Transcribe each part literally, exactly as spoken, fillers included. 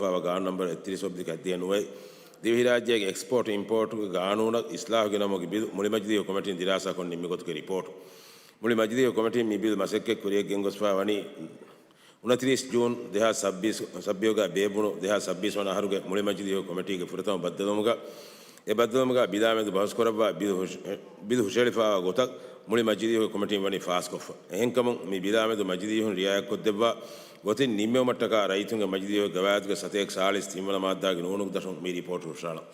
ފާވާ ގާނޫނު ނަމްބަރު އެއްތިރީސް އޮބްލިކް ހަތްދިހަ ނުވައެއް، ދިވެހިރާއްޖޭގެ އެކްސްޕޯޓް އިމްޕޯޓްގެ ގާނޫނަށް އިސްލާހު ގެނަމުމުގެ ބިލު މުޅި މަޖިލީހު ކޮމިޓީން ދިރާސާކޮށް ނިންމި ގޮތުގެ ރިޕޯޓު. މުޅި މަޖިލީހު ކޮމިޓީން މި ބިލު މަސައްކަތް ކުރިޔަށް ގެންގޮސްފާ ވަނީ އުނަތިރީސް ޖޫން ދެހާސް ސައްބީސް، ސައްބީސްގަ ބޭއްވުނު ދެހާސް ސައްބީސް ވަނަ އަހަރުގެ މުޅި މަޖިލީހު ކޮމިޓީގެ ފުރަތަމަ ބައްދަލުވުމުގަ، އެ ބައްދަލުވުމުގަ ބިލާމެދު ބަހުސްކުރައްވާ ބިލު ހުށ-، ބިލު ހުށައެޅިފާވާ ގޮތަށް މުޅި މަޖިލީހުގެ ކޮމިޓީން ވަނީ ފާސްކޮށްފަ. އެހެންކަމުން މި ބިލާމެދު މަޖިލީހުން ރިއާޔަތްކޮށްދެއްވާ ގޮތިން ނިންމެވުމަށްޓަކާ ރައްޔިތުންގެ މަޖިލީހުގެ ގަވާއިދުގެ ސަތޭކަ ސާޅީސް ތިންވަނަ މާއްދާގެ ނޫނުގެ ދަށުން މި ރިޕޯޓު ހުށައަޅަން.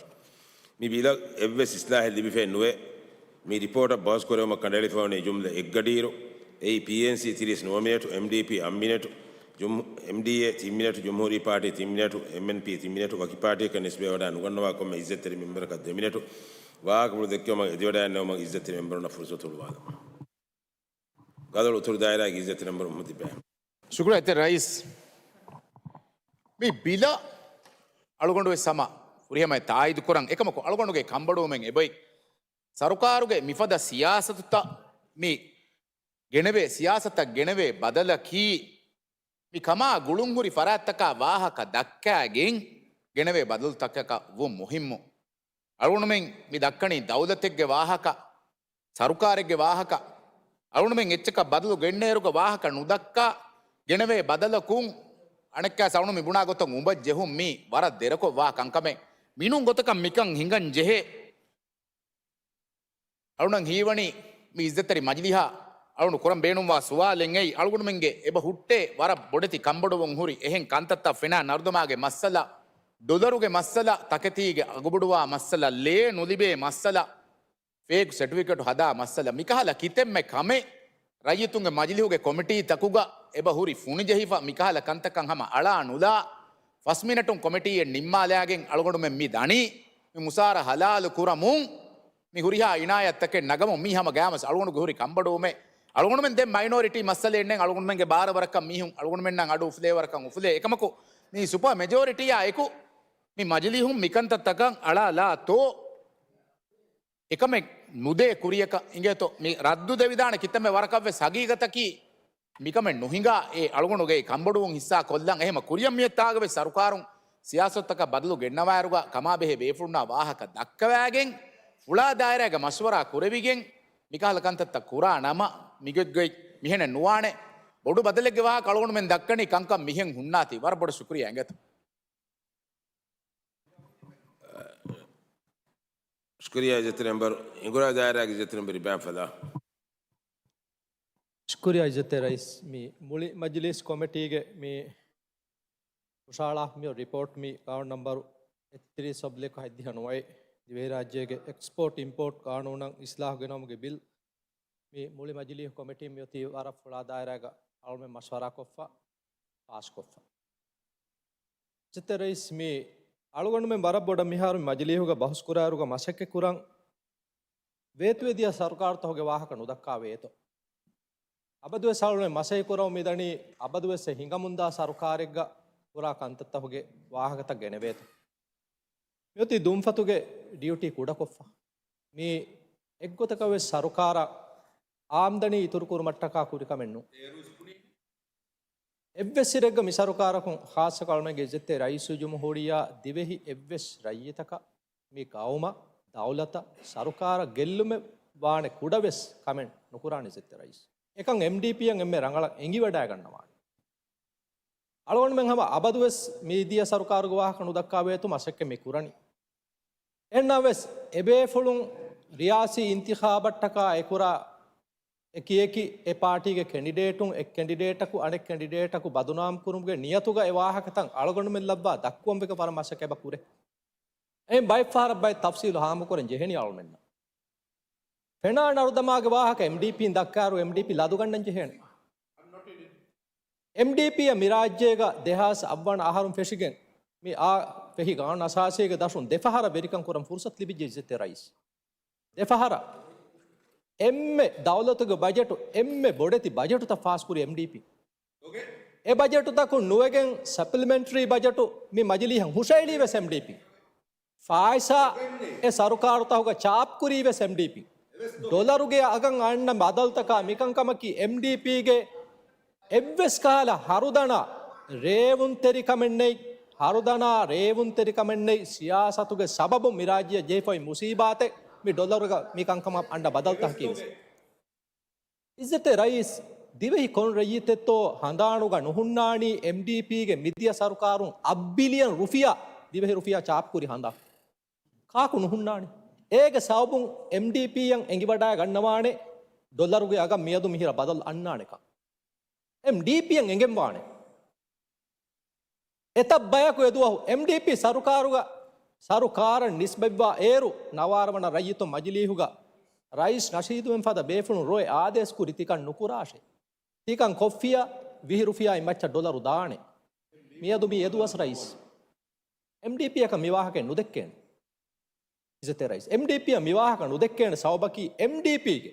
މި ބިލަށް އެއްވެސް އިސްލާހެއް ލިބިފައެއް ނުވޭ. މި ރިޕޯޓަށް ބަހުސްކުރެވުމަށް ކަނޑައެޅިފަވަނީ ޖުމްލަ އެއްގަޑިއިރު، އެއީ ޕީއެންސީ ތިރީސް ނުވަ މިނެޓު، އެމްޑީޕީ އަށް މިނެޓު، ޖުމް-، އެމްޑީއޭ ތިން މިނެޓު، ޖުމްހޫރީ ޕާޓީ ތިން މިނެޓު، އެމްއެންޕީ ތިން މިނެޓު، ވަކި ޕާޓީއަކަށް ނިސްބަތްވެވަޑައި ނުގަންނަވާ ކޮންމެ އިއްޒަތްތެރި މެމްބަރަކަށް ދެ މިނެޓު. ވާހަކަފުޅު ދެއްކެވުމަށް އެދިވަޑައިގަންނަވުމަށް އިއްޒަތްތެރި މެމްބަރުންނަށް ފުރުސަތު ހުޅުވާލަން. ގަދަޅު އުތުރު ދާއިރާގެ އިއްޒަތްތެރި މެމްބަރު މުހައްމަދު އިބްރާހިމް. ޝުކުރިއްޔާ އިއްޒަތްތެރި ރައީސް. މި ބިލަށް އަޅުގަނޑުވެސް ހަމަ ފުރިހަމައަށް ތާއީދު ކުރަން. އެކަމަކު އަޅުގަނޑުގެ ކަންބޮޑުވުމެއް އެބައޮތް. ސަރުކާރުގެ މިފަދަ ސިޔާސަތުތައް މި ގެނެވޭ، ސިޔާސަތަށް ގެނެވޭ ބަދަލަކީ، މި ކަމާ ގުޅުންހުރި ފަރާތްތަކާ ވާހަކަ ދައްކާގެން ގެނެވޭ ބަދަލުތަކަކަށް ވުން މުހިއްމު. އަޅުގަނޑުމެން މި ދައްކަނީ ދައުލަތެއްގެ ވާހަކަ، ސަރުކާރެއްގެ ވާހަކަ. އަޅުގަނޑުމެން އެއްޗަކަށް ބަދަލު ގެންނޭރުގަ ވާހަކަ ނުދައްކާ، ގެނެވޭ ބަދަލަކުން އަނެއްކާ އަޅުގަނޑު މި ބުނާ ގޮތަށް އުނބަށް ޖެހުން މީ ވަރަށް ދެރަކޮށް ވާ ކަންކަމެއް. މިނޫން ގޮތަކަށް މިކަން ހިނގަން ޖެހޭ. އަޅުނަން ހީވަނީ މި އިއްޒަތްތެރި މަޖިލީހާ އަޅުނު ކުރަން ބޭނުންވާ ސުވާލެއް އެއީ، އަޅުގަނޑުމެންގެ އެބަ ހުއްޓޭ ވަރަށް ބޮޑެތި ކަންބޮޑުވުން ހުރި އެހެން ކަންތައްތައް ފެނާ ނަރުދަމާގެ މައްސަލަ، ޑޮލަރުގެ މައްސަލަ، ތަކެތީގެ އަގުބޮޑުވާ މައްސަލަ، ލޭ ނުލިބޭ މައްސަލަ، ފޭކް ސެޓްފިކެޓު ހަދާ މައްސަލަ، މިކަހަލަ ކިތަންމެ ކަމެއް ރައްޔިތުންގެ މަޖިލީހުގެ ކޮމިޓީތަކުގަ އެބަ ހުރި ފުނިޖެހިފަ، މިކަހަލަ ކަންތަކަށް ހަމަ އަޅާ ނުލާ، ފަސް މިނެޓުން ކޮމިޓީއެއް ނިންމާލާގެން އަޅުގަނޑުމެން މި ދަނީ މި މުސާރަ ހަލާލު ކުރަމުން، މި ހުރިހާ އިނާޔަތްތަކެއް ނަގަމުން. މީ ހަމަ ގައިމުވެސް އަޅުގަނޑުގެ ހުރި ކަންބޮޑުވުމެއް. އަޅުގަނޑުމެން ދެން މައިނޯރިޓީ މައްސަލައެއް ނެތް. އަޅުގަނޑުމެންގެ ބާރަ ވަރަކަށް މީހުން އަޅުގަނޑުމެންނަށް އަޑު އުފުލޭ ވަރަކަށް އުފުލޭ. އެކަމަކު މި ސުޕަ މެޖޯރިޓީއާ އެކު މި މަޖިލީހުން މިކަންތައްތަކަށް އަޅާލާތޯ؟ އެކަމެއް ނުދޭ ކުރިޔަކަށް އިނގޭތޯ؟ މި ރައްދު ދެވިދާނެ ކިތަންމެ ވަރަކަށްވެސް ހަގީގަތަކީ މިކަމެއް ނުހިނގާ، އެ އަޅުގަނޑުގެ ކަންބޮޑުވުން ހިއްސާ ކޮށްލަން. އެހެމަ ކުރިޔަށް މިއަށް ތާގަވެސް ސަރުކާރުން ސިޔާސަތުތަކަށް ބަދަލު ގެންނަވާއިރުގަ ކަމާބެހޭ ބޭފުޅުންނާ ވާހަކަ ދައްކަވާގެން، ފުޅާ ދާއިރާގެ މަޝްވަރާ ކުރެވިގެން، މިކަހަލަ ކަންތައްތައް ކުރާ ނަމަ، މިގޮތްގޮތް މިހެނެއް ނުވާނެ. ބޮޑު ބަދަލެއްގެ ވާހަކަ އަޅުގަނޑުމެން ދައްކަނީ ކަންކަން މިހެން ހުންނާތީ. ވަރަށް ބޮޑަށް ޝުކުރިއްޔާ އިނގޭތޯ. ޝުކުރިއްޔާ އިއްޒަތްތެރި މެމްބަރު. އިނގުރާ ދާއިރާގެ އިއްޒަތްތެރި މެމްބަރު އިބްރާހިމް ފަލާ. ޝުކުރިއްޔާ އިއްޒަތްތެރި ރައީސް. މި މުޅި މަޖިލީސް ކޮމިޓީގެ މި ހުށައަޅާ މި ރިޕޯޓް މި ގާނޫނު ނަމްބަރު އެއްތިރީސް އޮބްލިކް ހަތްދިހަ ނުވައެއް، ދިވެހިރާއްޖޭގެ އެކްސްޕޯޓް އިމްޕޯޓް ގާނޫނަށް އިސްލާހު ގެނައުމުގެ ބިލް މި މުޅި މަޖިލީހު ކޮމިޓީން މިއޮތީ ވަރަށް ފުޅާ ދާއިރާގަ އަޅުމެން މަޝްވަރާކޮށްފަ ފާސްކޮށްފަ. އިއްޒަތްތެރި ރައީސް، މި އަޅުގަނޑުމެން ވަރަށް ބޮޑަށް މިހާރު މި މަޖިލީހުގަ ބަހުސްކުރާއިރުގަ މަސައްކަތްކުރަން ވޭތުވެދިޔަ ސަރުކާރުތަކުގެ ވާހަކަ ނުދައްކާ ވޭތޯ؟ އަބަދުވެސް އަޅުގަނޑުމެން މަސައްކަތްކުރަމުން މިދަނީ އަބަދުވެސް އެ ހިނގަމުންދާ ސަރުކާރެއްގަ ކުރާ ކަންތައްތަކުގެ ވާހަކަތައް ގެނެވޭތޯ؟ މިއޮތީ ދުންފަތުގެ ޑިއުޓީ ކުޑަކޮށްފަ. މީ އެއްގޮތަކަށްވެސް ސަރުކާރަށް އާމްދަނީ އިތުރުކުރުމަށްޓަކާ ކުރިކަމެއް ނޫން. އެއްވެސް އިރެއްގަ މި ސަރުކާރަކުން ޚާއްޞަކޮށް އަޅުމެންގެ އިއްޒަތްތެރި ރައީސުލްޖުމްހޫރިއްޔާ ދިވެހި އެއްވެސް ރައްޔިތަކަށް މި ގައުމަށް ދައުލަތަށް ސަރުކާރަށް ގެއްލުމެއް ވާނެ ކުޑަވެސް ކަމެއް ނުކުރާނެ އިއްޒަތްތެރި ރައީސް. އެކަން އެމްޑީޕީއަށް އެންމެ ރަނގަޅަށް އެނގިވަޑައިގަންނަވާނެ. އަޅުގަނޑުމެން ހަމަ އަބަދުވެސް މީދިޔަ ސަރުކާރުގެ ވާހަކަ ނުދައްކާ ވޭތު މަސައްކަތް މި ކުރަނީ. އެހެންނަމަވެސް، އެބޭފުޅުން ރިޔާސީ އިންތިޚާބަށްޓަކާ އެކުރާ އެކިއެކި އެ ޕާޓީގެ ކެނޑިޑޭޓުން އެއް ކެނޑިޑޭޓަކު އަނެއް ކެނޑިޑޭޓަކު ބަދުނާމް ކުރުމުގެ ނިޔަތުގަ އެ ވާހަކަތައް އަޅުގަނޑުމެން ލައްވާ ދައްކުވަން ވެގެން ވަރަށް މަސައްކަތް އެބަ ކުރޭ. އެއިން ބައެއް ފަހަރަށް ބައެއް ތަފްސީލު ހާމަކުރަން ޖެހެނީ އަޅުމެންނަށް. ފެނާ ނަރުދަމާގެ ވާހަކަ އެމްޑީޕީން ދައްކާއިރު އެމްޑީޕީ ލަދުގަންނަން ޖެހޭނެ. އެމްޑީޕީއަށް މިރާއްޖޭގަ ދެހާސް އަށްވަނަ އަހަރުން ފެށިގެން މި އާ ފެހި ގާނޫނު އަސާސީގެ ދަށުން ދެފަހަރަށް ވެރިކަން ކުރަން ފުރުސަތު ލިބިއްޖެ އިއްޒަތްތެރި ރައީސް. ދެފަހަރަށް. އެންމެ ދައުލަތުގެ ބަޖެޓު، އެންމެ ބޮޑެތި ބަޖެޓުތައް ފާސްކުރީ އެމްޑީޕީ. އެ ބަޖެޓުތަކުން ނުވެގެން ސަޕްލިމެންޓްރީ ބަޖެޓު މި މަޖިލީހަށް ހުށައެޅީ ވެސް އެމްޑީޕީ. ފާއިސާ އެ ސަރުކާރުތަކުގަ ޗާޕްކުރީ ވެސް އެމްޑީޕީ. ޑޮލަރުގެ އަގަށް އަންނަ ބަދަލުތަކާ މިކަންކަމަކީ އެމްޑީޕީގެ އެއްވެސް ކަހަލަ ހަރުދަނާ ރޭވުންތެރިކަމެއް ނެތް، ހަރުދަނާ ރޭވުންތެރިކަމެއްނެތް ސިޔާސަތުގެ ސަބަބުން މި ރާއްޖެއަށް ޖެހިފައި މުސީބާތެއް މި ޑޮލަރުގަ މި ކަންކަމަށް އަންނަ ބަދަލުތަކަކީ. އިއްޒަތްތެރި ރައީސް، ދިވެހި ކޮން ރައްޔިތެއްތޯ ހަނދާނުގަ ނުހުންނާނީ އެމްޑީޕީގެ މިދިޔަ ސަރުކާރުން އަށް ބިލިއަން ރުފިޔާ ދިވެހި ރުފިޔާ ޗާޕްކުރި ހަނދާން؟ ކާކު ނުހުންނާނީ؟ އޭގެ ސަބަބުން އެމްޑީޕީއަށް އެނގިވަޑައިގަންނަވާނެ ޑޮލަރުގެ އަގަށް މިއަދު މިހިރަ ބަދަލު އަންނާނެކަން. އެމްޑީޕީއަށް އެނގެންވާނެ. އެތައް ބަޔަކު އެދުވަހު އެމްޑީޕީ ސަރުކާރުގަ، ސަރުކާރަށް ނިސްބަތްވާ އޭރު ނަވާރަ ވަނަ ރައްޔިތުން މަޖިލީހުގަ ރައީސް ނަޝީދުމެން ފަދަ ބޭފުޅުން ރޮއެ އާދޭސް ކުރި ތިކަން ނުކުރާށޭ. ތިކަން ކޮށްފިއްޔާ ވިހި ރުފިޔާއިން މައްޗަށް ޑޮލަރު ދާނެ. މިއަދު މި އެދުވަސް ރައީސް. އެމްޑީޕީއަކަށް މި ވާހަކައެއް ނުދެއްކޭނެ. އިއްޒަތްތެރި ރައީސް. އެމްޑީޕީއަށް މި ވާހަކަ ނުދެއްކޭނެ ސަބަބަކީ އެމްޑީޕީގެ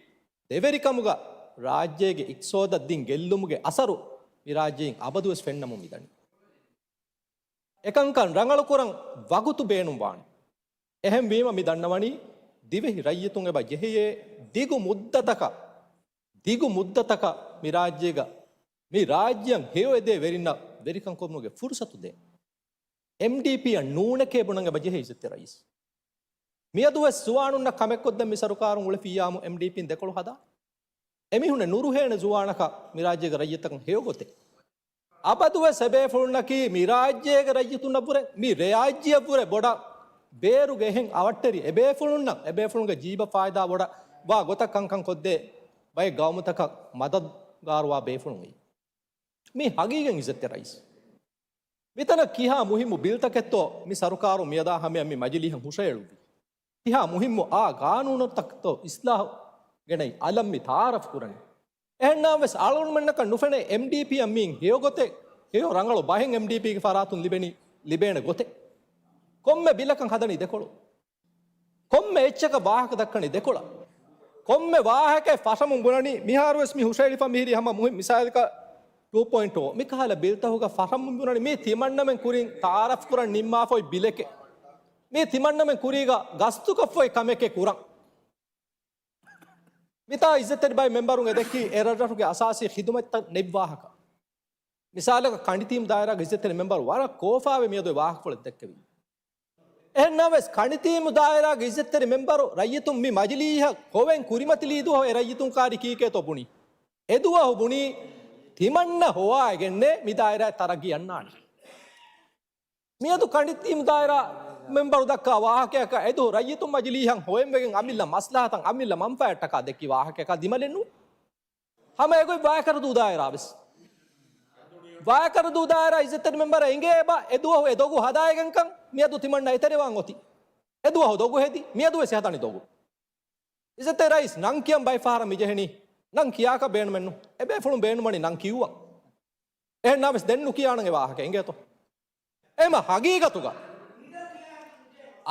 ދެވެރިކަމުގަ ރާއްޖޭގެ އިޤްތިޞާދަށް ދިން ގެއްލުމުގެ އަސަރު މި ރާއްޖެއިން އަބަދުވެސް ފެންނަމުން މިދަނީ. އެކަންކަން ރަނގަޅުކުރަން ވަގުތު ބޭނުންވާނެ. އެހެންވީމަ މި ދަންނަވަނީ ދިވެހި ރައްޔިތުން އެބަ ޖެހެޔޭ ދިގު މުއްދަތަކަށް، ދިގު މުއްދަތަކަށް މި ރާއްޖޭގަ، މި ރާއްޖެއަށް ހެޔޮއެދޭ ވެރިންނަށް ވެރިކަން ކުރުމުގެ ފުރުސަތު ދޭން. އެމްޑީޕީއަށް ނޫނެކޭ ބުނަން އެބަ ޖެހޭ އިއްޒަތްތެރި ރައީސް. މިއަދުވެސް ޒުވާނުންނަށް ކަމެއްކޮށްދޭން މި ސަރުކާރުން އުޅެފިއްޔާމު އެމްޑީޕީން ދެކޮޅު ހަދާ. އެމީހުންނެއް ނުރުހޭނެ ޒުވާނަކަށް މި ރާއްޖޭގެ ރައްޔިތަކަށް ހެޔޮ ގޮތެއް. އަބަދުވެސް އެބޭފުޅުންނަކީ މި ރާއްޖޭގެ ރައްޔިތުންނަށްވުރެ، މި ރާއްޖެއަށްވުރެ ބޮޑަށް ބޭރުގެ އެހެން އަވަށްޓެރި އެބޭފުޅުންނަށް އެބޭފުޅުންގެ ޖީބަށް ފާއިދާ ބޮޑަށް ވާ ގޮތަށް ކަންކަން ކޮށްދޭ ބައެއް ގައުމުތަކަށް މަދަދުގާރުވާ ބޭފުޅުން އެއީ. މީ ހަގީގަތް އިއްޒަތްތެރި ރައީސް. މިތަނަށް ކިހާ މުހިއްމު ބިލްތަކެއްތޯ މި ސަރުކާރު މިއަދާ ހަމަޔަށް މި މަޖިލީހަށް ހުށައެޅުއްވީ. ކިހާ މުހިއްމު އާ ގާނޫނުތަކެއްތޯ އިސްލާހު ގެނައި އަލަށް މި ތައާރަފް ކުރަނީ. އެހެންނާވެސް އަޅުގަނޑުމެންނަކަށް ނުފެނޭ އެމްޑީޕީއަށް މިއިން ހެޔޮގޮތެއް، ހެޔޮ ރަނގަޅު ބަހެއް އެމްޑީޕީގެ ފަރާތުން ލިބެނީ، ލިބޭނެ ގޮތެއް. ކޮންމެ ބިލަކަށް ހަދަނީ ދެކޮޅު. ކޮންމެ އެއްޗަކަށް ވާހަކަ ދައްކަނީ ދެކޮޅަށް. ކޮންމެ ވާހަކައެއް ފަށަމުން ބުނަނީ، މިހާރުވެސް މި ހުށައެޅިފަ މިހިރީ ހަމަ މުހި-، މިސާލަކަށް ޓޫ ޕޮއިންޓް އޯ މިކަހަލަ ބިލްތަކުގަ ފަށަމުން ބުނަނީ މީ ތިމަންނަމެން ކުރިން ތައާރަފް ކުރަން ނިންމާފައި ބިލެކޭ. މީ ތިމަންނަމެން ކުރީގަ ގަސްތުކޮށްފައި ކަމެކޭ ކުރަން. މިތާ އިއްޒަތްތެރި ބައެއް މެމްބަރުން އެދެއްކީ އެ ރަށްރަށުގެ އަސާސީ ޚިދުމަތްތައް ނެތް ވާހަކަ. މިސާލަކަށް ކަނޑިތީމު ދާއިރާގެ އިއްޒަތްތެރި މެމްބަރު ވަރަށް ކޯފާވެ މިއަދު އެ ވާހަކަފުޅެއް ދެއްކެވީ. އެހެންނަމަވެސް ކަނޑިތީމު ދާއިރާގެ އިއްޒަތްތެރި މެމްބަރު ރައްޔިތުން މި މަޖިލީހަށް ކޮވެން ކުރިމަތިލީ ދުވަހު އެ ރައްޔިތުން ކާރި ކީކޭތޯ ބުނީ. އެދުވަހު ބުނީ ތިމަންނަ ހޮވާގެންނޭ މި ދާއިރާއަށް ތަރައްގީ އަންނާނެ. މިއަދު ކަނޑިތީމު ދާއިރާ މެމްބަރު ދައްކާ ވާހަކަޔަކަށް އެދުވަހު ރައްޔިތުން މަޖިލީހަށް ހޮވެންވެގެން އަމިއްލަ މަސްލަހަތަށް އަމިއްލަ މަންފާއަށްޓަކާ ދެއްކި ވާހަކަޔަކާ ދިމަލެއް ނޫން. ހަމަ އެގޮތް ވާޔަކަރަދޫ ދާއިރާވެސް. ވާޔަކަރަދޫ ދާއިރާ އިއްޒަތްތެރި މެމްބަރަށް އެނގޭ އެބަ އެދުވަހު އެ ދޮގު ހަދާއިގެންކަން މިއަދު ތިމަންނަ އެތެރެވާން އޮތީ. އެދުވަހު ދޮގު ހެދި މިއަދުވެސް ހަދަނީ ދޮގު. އިއްޒަތްތެރި ރައީސް ނަން ކިޔަން ބައެއް ފަހަރަށް މިޖެހެނީ. ނަން ކިޔާކަށް ބޭނުމެއްނު. އެބޭފުޅުން ބޭނުންވަނީ ނަން ކިޔުވަން. އެހެންނާވެސް ދެން ނުކިޔާނަން އެ ވާހަކަ އެނގޭތޯ؟ އެމަ ހަގީގަތުގަ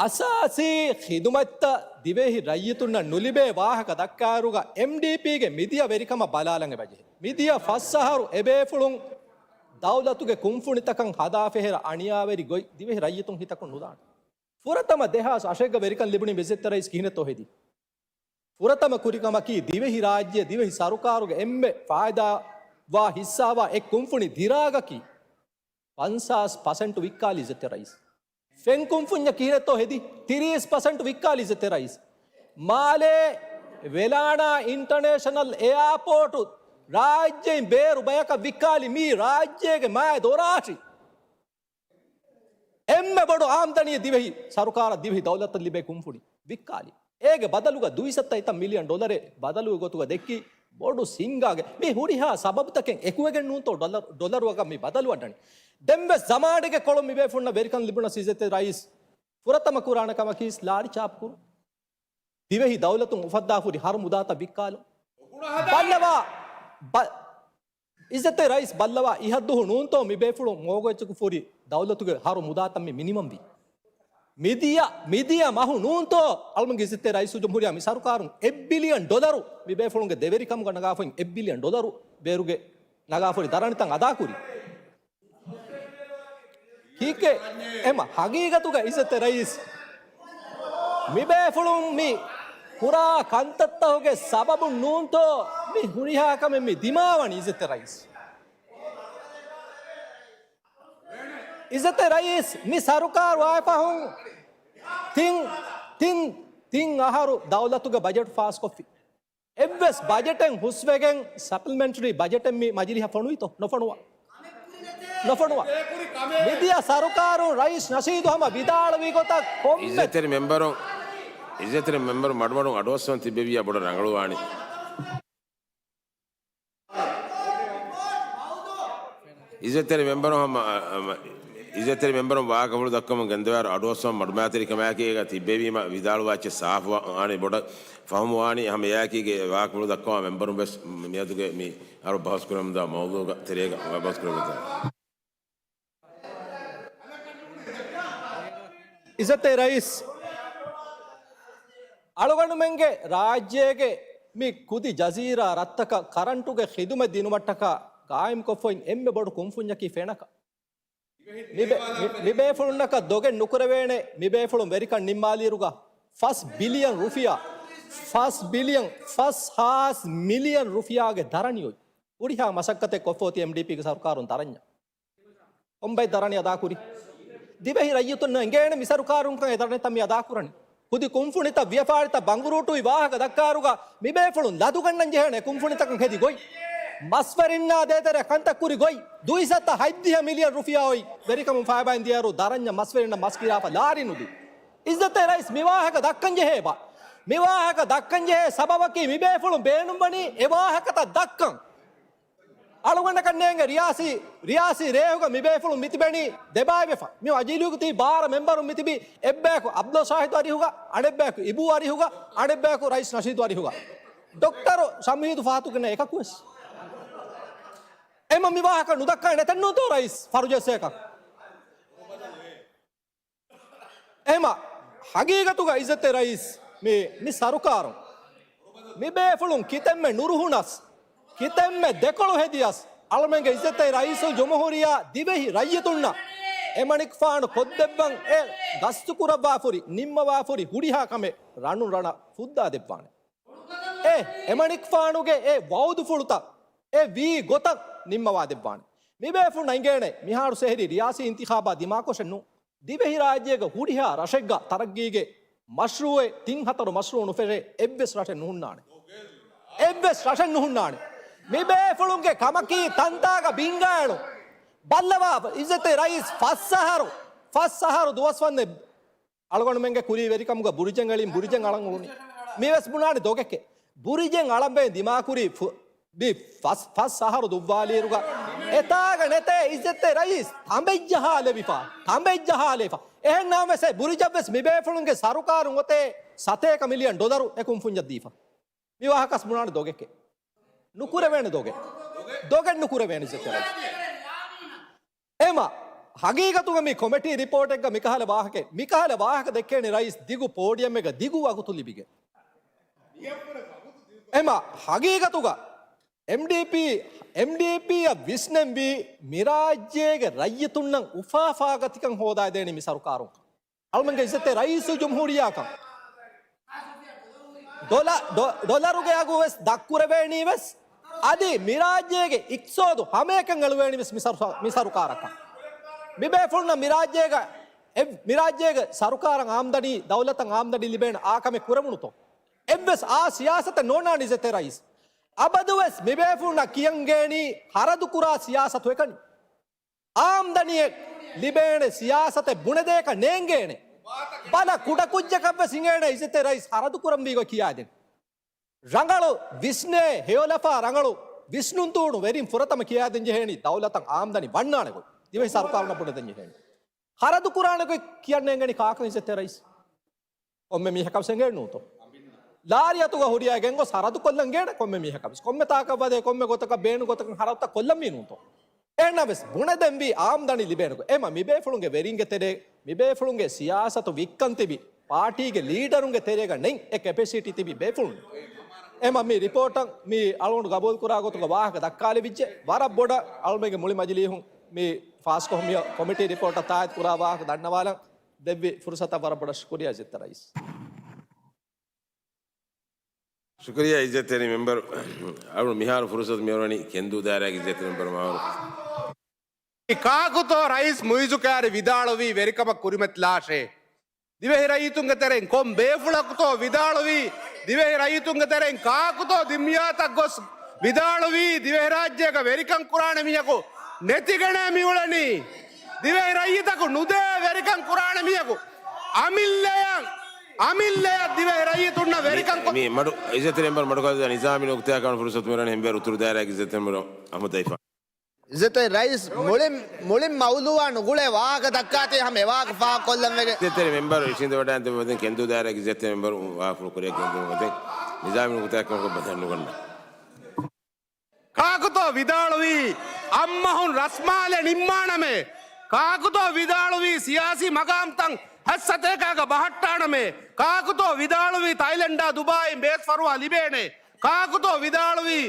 އަސާސީ ޚިދުމަތްތައް ދިވެހި ރައްޔިތުންނަށް ނުލިބޭ ވާހަކަ ދައްކާއިރުގަ އެމްޑީޕީގެ މިދިޔަ ވެރިކަމަށް ބަލާލަން އެބަޖެހޭ. މިދިޔަ ފަސް އަހަރު އެބޭފުޅުން ދައުލަތުގެ ކުންފުނިތަކަށް ހަދާފަ ހޭރަ އަނިޔާވެރި ގޮތް ދިވެހި ރައްޔިތުން ހިތަކުން ނުދާނެ. ފުރަތަމަ ދެހާސް އަށެއްގަ ވެރިކަން ލިބުނީ އިއްޒަތްތެރި ރައީސް ކިހިނެއްތޯ ހެދީ؟ ފުރަތަމަ ކުރި ކަމަކީ ދިވެހި ރާއްޖެ، ދިވެހި ސަރުކާރުގެ އެންމެ ފާއިދާވާ ހިއްސާވާ އެއް ކުންފުނި ދިރާގަކީ ފަންސާސް ޕަސެންޓް ވިއްކާލި އިއްޒަތްތެރި ރައީސް. ފެން ކުންފުންޏަށް ކިހިނެއްތޯ ހެދީ؟ ތިރީސް ޕަސެންޓް ވިއްކާލި އިއްޒަތްތެރި ރައީސް. މާލޭ ވެލާނާ އިންޓަނޭޝަނަލް އެއާޕޯޓު ރާއްޖެއިން ބޭރު ބަޔަކަށް ވިއްކާލި މީ ރާއްޖޭގެ މާތް ދޮރާށި. އެންމެ ބޮޑު އާމްދަނީ ދިވެހި ސަރުކާރަށް ދިވެހި ދައުލަތަށް ލިބޭ ކުންފުނި ވިއްކާލި. އޭގެ ބަދަލުގަ ދުއިސައްތަ އެތައް މިލިއަން ޑޮލަރެއް ބަދަލުގެ ގޮތުގަ ދެއްކި ބޮޑު ސިންގާގެ މި ހުރިހާ ސަބަބުތަކެއް އެކުވެގެން ނޫންތޯ ޑޮލަރު، ޑޮލަރު އަގަށް މި ބަދަލު އަންނަނީ. ދެންވެސް ޒަމާނެގެ ކޮޅުން މިބޭފުޅުންނަށް ވެރިކަން ލިބުނަސް އިއްޒަތްތެރި ރައީސް ފުރަތަމަ ކުރާނެ ކަމަކީ ލާރި ޗާޕު ކުރުން. ދިވެހި ދައުލަތުން އުފައްދާފުރި ހަރު މުދާތައް ވިއްކާލުން. ބައްލަވާ، ބަ-، އިއްޒަތްތެރި ރައީސް ބައްލަވާ އިހަށްދުހު ނޫންތޯ މިބޭފުޅުން މޯގޭޖަކު ފުރި ދައުލަތުގެ ހަރު މުދާތައް މި މިނިމަމްވީ. މިދިޔަ، މިދިޔަ މަހު ނޫންތޯ އަޅުމެންގެ އިއްޒަތްތެރި ރައީސުލްޖުމްހޫރިއްޔާ މި ސަރުކާރުން އެއް ބިލިއަން ޑޮލަރު މިބޭފުޅުންގެ ދެވެރިކަމުގަ ނަގާފައި އެއް ބިލިއަން ޑޮލަރު ބޭރުގެ ނަގާފައި ދަރަނިތައް އަދާކުރި. ކީކޭ؟ އެމަ ހަގީގަތުގަ އިއްޒަތްތެރި ރައީސް މިބޭފުޅުން މި ކުރާ ކަންތައްތަކުގެ ސަބަބުން ނޫންތޯ މި ހުރިހާ ކަމެއް މި ދިމާވަނީ އިއްޒަތްތެރި ރައީސް. އިއްޒަތްތެރި ރައީސް، މި ސަރުކާރު އާއި ފަހުން ތިން، ތިން، ތިން އަހަރު ދައުލަތުގެ ބަޖެޓް ފާސްކޮށްފި. އެއްވެސް ބަޖެޓެއް ހުސްވެގެން ސަޕްލިމެންޓްރީ ބަޖެޓެއް މި މަޖިލިހަށް ފޮނުވިތޯ؟ ނުފޮނުވާ. ނުފޮނުވާ. މިދިޔަ ސަރުކާރުން ރައީސް ނަޝީދު ހަމަ ވިދާޅުވި ގޮތަށް ކޮންމެ އިއްޒަތްތެރި މެމްބަރުން، އިއްޒަތްތެރި މެމްބަރުން މަޑުމަޑުން އަޑުއައްސަވަން ތިއްބެވިއްޔާ ބޮޑަށް ރަނގަޅުވާނީ. އިއްޒަތްތެރި މެމްބަރު ހަމަ، އަ، އަ، އިއްޒަތްތެރި މެމްބަރުން ވާހަކަފުޅު ދައްކަމުން ގެންދަވާއިރު އަޑުއައްސަވަން މަޑުމައިތިރިކަމާއެކީގަ ތިއްބެވީމަ ވިދާޅުވާ އެއްޗެއް ސާފުވާނީ ބޮޑަށް ފަހުމުވާނީ. ހަމަ އެއާއެކީގެ ވާހަކަފުޅު ދައްކަވާ މެމްބަރުން ވެސް މިއަދުގެ މި އަޅު ބަހުސް ކުރަމުންދާ މައުޟޫގަ ތެރޭގަ ބަހުސް ކުރަމުންދާ. އިއްޒަތްތެރި ރައީސް، އަޅުގަނޑުމެންގެ ރާއްޖޭގެ މި ކުދި ޖަޒީރާ ރަށްތަކަށް ކަރަންޓުގެ ޚިދުމަތް ދިނުމަށްޓަކާ ގާއިމްކޮށްފައިން އެންމެ ބޮޑު ކުންފުންޏަކީ ފެނަކަށް. މި ބޭ-، މި-، މި ބޭފުޅުންނަކަށް ދޮގެއް ނުކުރެވޭނެ، މި ބޭފުޅުން ވެރިކަން ނިންމާލިއިރުގަ ފަސް ބިލިއަން ރުފިޔާ، ފަސް ބިލިއަން، ފަސް ހާސް މިލިއަން ރުފިޔާގެ ދަރަނި އޮތް. ހުރިހާ މަސައްކަތެއް ކޮށްފަ އޮތީ އެމްޑީޕީގެ ސަރުކާރުން ދަރަންޏަށް. ކޮންބައި ދަރަނި އަދާކުރީ؟ ދިވެހި ރައްޔިތުންނަށް އެނގޭނެ މި ސަރުކާރުންކަން އެ ދަރަނިތައް މި އަދާކުރަނީ. ކުދި ކުންފުނިތައް ވިޔަފާރިތައް ބަނގުރޫޓުވި ވާހަކަ ދައްކާއިރުގަ މި ބޭފުޅުން ލަދުގަންނަން ޖެހޭނެ ކުންފުނިތަކަށް ހެދި ގޮތް. މަސްވެރިންނާ ދޭތެރެ ކަންތައް ކުރި ގޮތް. ދުއިސައްތަ ހަތްދިހަ މިލިއަން ރުފިޔާ އޮތް ވެރިކަމުން ފައިބައިން ދިޔައިރު ދަރަންޏަށް މަސްވެރިންނަށް މަސް ކިރާފަ ލާރި ނުދީ. އިއްޒަތްތެރި ރައީސް މި ވާހަކަ ދައްކަން ޖެހޭ ބާ. މި ވާހަކަ ދައްކަން ޖެހޭ ސަބަބަކީ މި ބޭފުޅުން ބޭނުންވަނީ އެ ވާހަކަތައް ދައްކަން. އަޅުގަނޑަކަށް ނޭނގެ ރިޔާސީ، ރިޔާސީ ރޭހުގަ މި ބޭފުޅުން މިތިބެނީ ދެބައިވެފަ. މި މަޖިލީހުގަ ތިބި ބާރަ މެމްބަރުން މިތިބީ އެއްބަޔަކު އަބްދުﷲ ޝާހިދު އަރިހުގަ، އަނެއްބަޔަކު އިބޫ އަރިހުގަ، އަނެއްބަޔަކު ރައީސް ނަޝީދު އަރިހުގަ. ޑޮކްޓަރު ޝަމްހީދު ފަހަތުގެ ނެތް އެކަކުވެސް. އެމަ މި ވާހަކަ ނުދައްކާ ނެތެއްނޫންތޯ ރައީސް ފަރުޖެއްސޭކަށް. އެމަ ހަގީގަތުގަ އިއްޒަތްތެރި ރައީސް މި، މި ސަރުކާރުން މި ބޭފުޅުން ކިތަންމެ ނުރުހުނަސް، ކިތަންމެ ދެކޮޅު ހެދިޔަސް، އަޅުމެންގެ އިއްޒަތްތެރި ރައީސުލް ޖުމްހޫރިއްޔާ ދިވެހި ރައްޔިތުންނަށް އެމަނިކުފާނު ކޮށްދެއްވަން އެ ގަސްތުކުރައްވާފުރި، ނިންމަވާފުރި ހުރިހާ ކަމެއް ރަނުން ރަނަށް ފުއްދާ ދެއްވާނެ. އެ އެމަނިކުފާނުގެ އެ ވައުދުފުޅުތައް އެ ވީ ގޮތަށް ނިންމަވާ ދެއްވާނެ. މި ބޭފުޅުން އެނގޭނެ މިހާރު ސެހިރީ ރިޔާސީ އިންތިޚާބާ ދިމާކޮށެއް ނޫން. ދިވެހިރާއްޖޭގަ ހުރިހާ ރަށެއްގަ ތަރައްގީގެ މަޝްރޫއެއް ތިން ހަތަރު މަޝްރޫއު ނުފެށޭ އެއްވެސް ރަށެއް ނުހުންނާނެ. އެއްވެސް ރަށެއް ނުހުންނާނެ. މި ބޭފުޅުންގެ ކަމަކީ ތަންތާގަ ބިންގާއެޅުން. ބައްލަވާ އިއްޒަތްތެރި ރައީސް ފަސް އަހަރު، ފަސް އަހަރު ދުވަސްވަންދެން އަޅުގަނޑުމެންގެ ކުރީ ވެރިކަމުގަ ބުރިޖެއް އެޅިން، ބުރިޖެއް އަޅަން އުޅުނީ. މިވެސް ބުނާނެ ދޮގެކޭ. ބުރިޖެއް އަޅަން ބޭން ދިމާކުރީ ފު-، މި ފަސް، ފަސް އަހަރު ދުއްވާލިއިރުގަ އެތާގަ ނެތޭ އިއްޒަތްތެރި ރައީސް ތަނބެއްޖަހާލެވިފަ، ތަނބެއްޖަހާލެވިފަ. އެހެން ނަމަވެސް އެ ބުރިޖަށްވެސް މި ބޭފުޅުންގެ ސަރުކާރުން އޮތޭ ސަތޭކަ މިލިއަން ޑޮލަރު އެ ކުންފުންޏަށް ދީފަ. މި ވާހަކަސް ބުނާނެ ދޮގެކޭ. ނުކުރެވޭނެ ދޮގެއް. ދޮގެއް ނުކުރެވޭނެ އިއްޒަތްތެރި ރައީސް. އެމަ، ހަގީގަތުގަ މި ކޮމިޓީ ރިޕޯޓެއްގަ މިކަހަލަ ވާހަކަ، މިކަހަލަ ވާހަކަ ދެއްކޭނެ ރައީސް ދިގު ޕޯޑިއަމެއްގަ ދިގު ވަގުތު ލިބިގެން. އެމަ، ހަގީގަތުގަ އެމްޑީޕީ، އެމްޑީޕީއަށް ވިސްނެންވީ މިރާއްޖޭގެ ރައްޔިތުންނަށް އުފާ އުފާގަތިކަން ހޯދާދޭނީ މި ސަރުކާރުން. އަޅުމެންގެ އިއްޒަތްތެރި ރައީސުލްޖުމްހޫރިއްޔާކަން. ޑޮލަ-، ޑޮ-، ޑޮލަރުގެ އަގު ވެސް ދަށްކުރެވޭނީ ވެސް. އަދި މިރާއްޖޭގެ އިޤްތިޞާދު ހަމައެކަން އެޅުވޭނީ ވެސް މި ސަރު-، މި ސަރުކާރަކަށް. މި ބޭފުޅުންނަށް މިރާއްޖޭގަ އެ-، މިރާއްޖޭގެ ސަރުކާރަށް އާމްދަނީ، ދައުލަތަށް އާމްދަނީ ލިބޭނެ އާ ކަމެއް ކުރެވުނުތޯ؟ އެއްވެސް އާ ސިޔާސަތެއް ނޯންނާނީ އިއްޒަތްތެރި ރައީސް. އަބަދުވެސް މި ބޭފުޅުންނަށް ކިޔަން ގޭނީ ހަރަދުކުރާ ސިޔާސަތު އެކަނި. އާމްދަނީއެއް ލިބޭނެ ސިޔާސަތެއް ބުނެދޭކަށް ނޭނގޭނެ. ބަލަ ކުޑަކުއްޖަކަށްވެސް ހިނގޭނެ އިއްޒަތްތެރި ރައީސް ހަރަދުކުރަންވީ ގޮތް ކިޔާދިން. ރަނގަޅު ވިސްނޭ ހެޔޮލަފާ ރަނގަޅު ވިސްނުންތޫނު ވެރިން ފުރަތަމަ ކިޔާދިން ޖެހޭނީ ދައުލަތަށް އާމްދަނި ވަންނާނެ ގޮތް. ދިވެހި ސަރުކާރުންނަށް ބުނެދެން ޖެހޭނީ. ހަރަދުކުރާނެ ގޮތް ކިޔަން ނޭނގެނީ ކާކަށް އިއްޒަތްތެރި ރައީސް؟ ކޮންމެ މީހަކަށް ވެސް އެނގޭނެ ނޫންތޯ؟ ލާރިއަތުގަ ހުރިއަށް ގެންގޮސް ހަރަދު ކޮށްލަން ގޭނެ ކޮންމެ މީހަކަށް ވެސް. ކޮންމެ ތާކަށް ވަދެ، ކޮންމެ ގޮތަކަށް ބޭނުން ގޮތަކަށް ހަރަދުތައް ކޮށްލަން ވީ ނޫންތޯ؟ އެހެންނަމަވެސް ބުނެދެންވީ އާމްދަނީ ލިބޭނެ ގޮތް. އެމަ މި ބޭފުޅުންގެ ވެރިންގެ ތެރޭ، މި ބޭފުޅުންގެ ސިޔާސަތު ވިއްކަން ތިބި ޕާޓީގެ ލީޑަރުންގެ ތެރޭގަ ނެތް އެ ކެޕޭސިޓީ ތިބި ބޭފުޅުން. އެމަ މި ރިޕޯޓަށް މި އަޅުގަނޑު ގަބޫލުކުރާ ގޮތުގަ ވާހަކަ ދައްކާލެވިއްޖެ. ވަރަށް ބޮޑަށް އަޅުމެންގެ މުޅި މަޖިލީހުން މި ފާސްކޮށް މި ކޮމިޓީ ރިޕޯޓަށް ތާއީދު ކުރާ ވާހަކަ ދަންނަވާލަން ދެއްވި ފުރުސަތަށް ވަރަށް ބޮޑަށް ޝުކުރިއްޔާ އިއްޒަތްތެރި ރައީސް. ޝުކުރިއްޔާ އިއްޒަތްތެރި މެމްބަރު. އަޅު މިހާރު ފުރުސަތު މިއޮވެނީ ކެންދޫ ދާއިރާގެ އިއްޒަތްތެރި މެމްބަރު މާވަރު. ކާކުތޯ ރައީސް މުއިޒު ކާރި ވިދާޅުވީ ވެރިކަމަށް ކުރިމަތިލާށޭ؟ ދިވެހި ރައްޔިތުންގެ ތެރެއިން ކޮން ބޭފުޅަކުތޯ ވިދާޅުވީ؟ ދިވެހި ރައްޔިތުންގެ ތެރެއިން ކާކުތޯ ދިންމިޔާތަށް ގޮސް ވިދާޅުވީ؟ ދިވެހިރާއްޖޭގަ ވެރިކަން ކުރާނެ މީހަކު ނެތިގެނޭ މިއުޅެނީ. ދިވެހި ރައްޔިތަކު ނުދޭ ވެރިކަން ކުރާނެ މީހަކު އަމިއްލަޔަށް، އަމިއްލަޔަށް ދިވެހި ރައްޔިތުންނަށް ވެރިކަން ކޮށް- މި މަޑު އިއްޒަތްތެރި މެމްބަރު މަޑުކޮށްލަ ނިޒާމީ ނުކުތާ ކަމަށް ފުރުސަތު މިރަން ހެންބޭރު އުތުރު ދާއިރާގެ އިއްޒަތްތެރި މެމްބަރު އަހްމަދު ދައިފާ. އިއްޒަތްތެރި ރައީސް، މުޅިން، މުޅިން މައުލޫއާ ނުގުޅޭ ވާހަކަ ދައްކާތީ ހަމަ އެވާހަކަ ފާހަގަކޮށްލަން ވެގެން. އިއްޒަތްތެރި މެމްބަރު އިށީނދެވަޑައިގެން ކެންދޫ ދާއިރާގެ އިއްޒަތްތެރި މެމްބަރު ވާހަކަފުޅު ކުރިއަށް ގެންދިއުމުގެ ނިޒާމީ ނުކުތާއެއްކަމަކަށް ބަލަން ނުގަންނަ. ކާކުތޯ ވިދާޅުވީ އަށްމަހުން ރަސްމާލެ ނިންމާނަމޭ؟ ކާކުތޯ ވިދާޅުވީ ސިޔާސީ މަގާމްތައް ހައްސަތޭކާގަ ބަހައްޓާނަމޭ؟ ކާކުތޯ ވިދާޅުވީ ތައިލެންޑާ ދުބާއިން ބޭސް ފަރުވާ ލިބޭނޭ؟ ކާކުތޯ ވިދާޅުވީ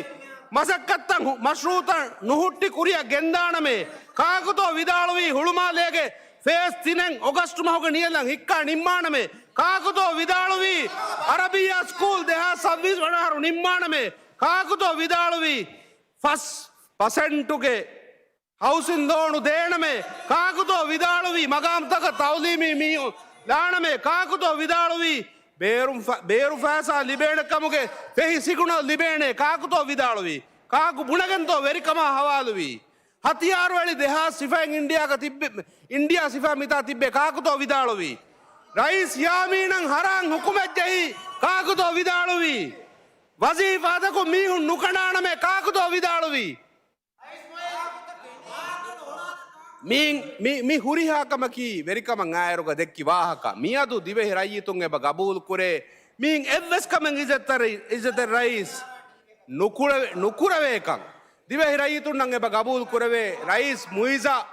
މަސައްކަތްތައް ހު-، މަޝްރޫއުތައް ނުހުއްޓި ކުރިއަށް ގެންދާނަމޭ؟ ކާކުތޯ ވިދާޅުވީ ހުޅުމާލޭގެ ފޭސް ތިނެއް އޮގަސްޓް މަހުގެ ނިޔަލަށް ހިއްކާ ނިންމާނަމޭ؟ ކާކުތޯ ވިދާޅުވީ އަރަބިއްޔާ ސްކޫލް ދެހާސް ސައްބީސް ވަނަ އަހަރު ނިންމާނަމޭ؟ ކާކުތޯ ވިދާޅުވީ ފަސް ޕަސެންޓުގެ ހައުސިން ލޯނު ދޭނަމޭ؟ ކާކުތޯ ވިދާޅުވީ މަގާމްތަކަށް ތައުލީމީ މީހުން ލާނަމޭ؟ ކާކުތޯ ވިދާޅުވީ ބޭރު ފަ-، ބޭރު ފައިސާ ލިބޭނެ ކަމުގެ ފެހި ސިގުނަލް ލިބޭނޭ؟ ކާކުތޯ ވިދާޅުވީ؟ ކާކު ބުނެގެންތޯ ވެރިކަމާ ހަވާލުވީ؟ ހަތިޔާރު އެޅި ދެހާސް ސިފައިން އިންޑިއާގަ ތިއްބެ-، އިންޑިއާ ސިފަ މިތާ ތިއްބެ ކާކުތޯ ވިދާޅުވީ؟ ރައީސް ޔާމީނަށް ހަރާން ހުކުމެއް ޖެހި ކާކުތޯ ވިދާޅުވީ؟ ވަޒީފާތަކުން މީހުން ނުކަނޑާނަމޭ ކާކުތޯ ވިދާޅުވީ؟ މި، މި، މި ހުރިހާ ކަމަކީ ވެރިކަމަށް އާއިރުގަ ދެއްކި ވާހަކަ. މިއަދު ދިވެހި ރައްޔިތުން އެބަ ގަބޫލު ކުރޭ މިއިން އެއްވެސް ކަމެއް އިއްޒަތްތެރި، އިއްޒަތްތެރި ރައީސް ނުކުރެވޭ، ނުކުރެވޭކަން. ދިވެހި ރައްޔިތުންނަށް އެބަ ގަބޫލު ކުރެވޭ ރައީސް މުއިޒަށް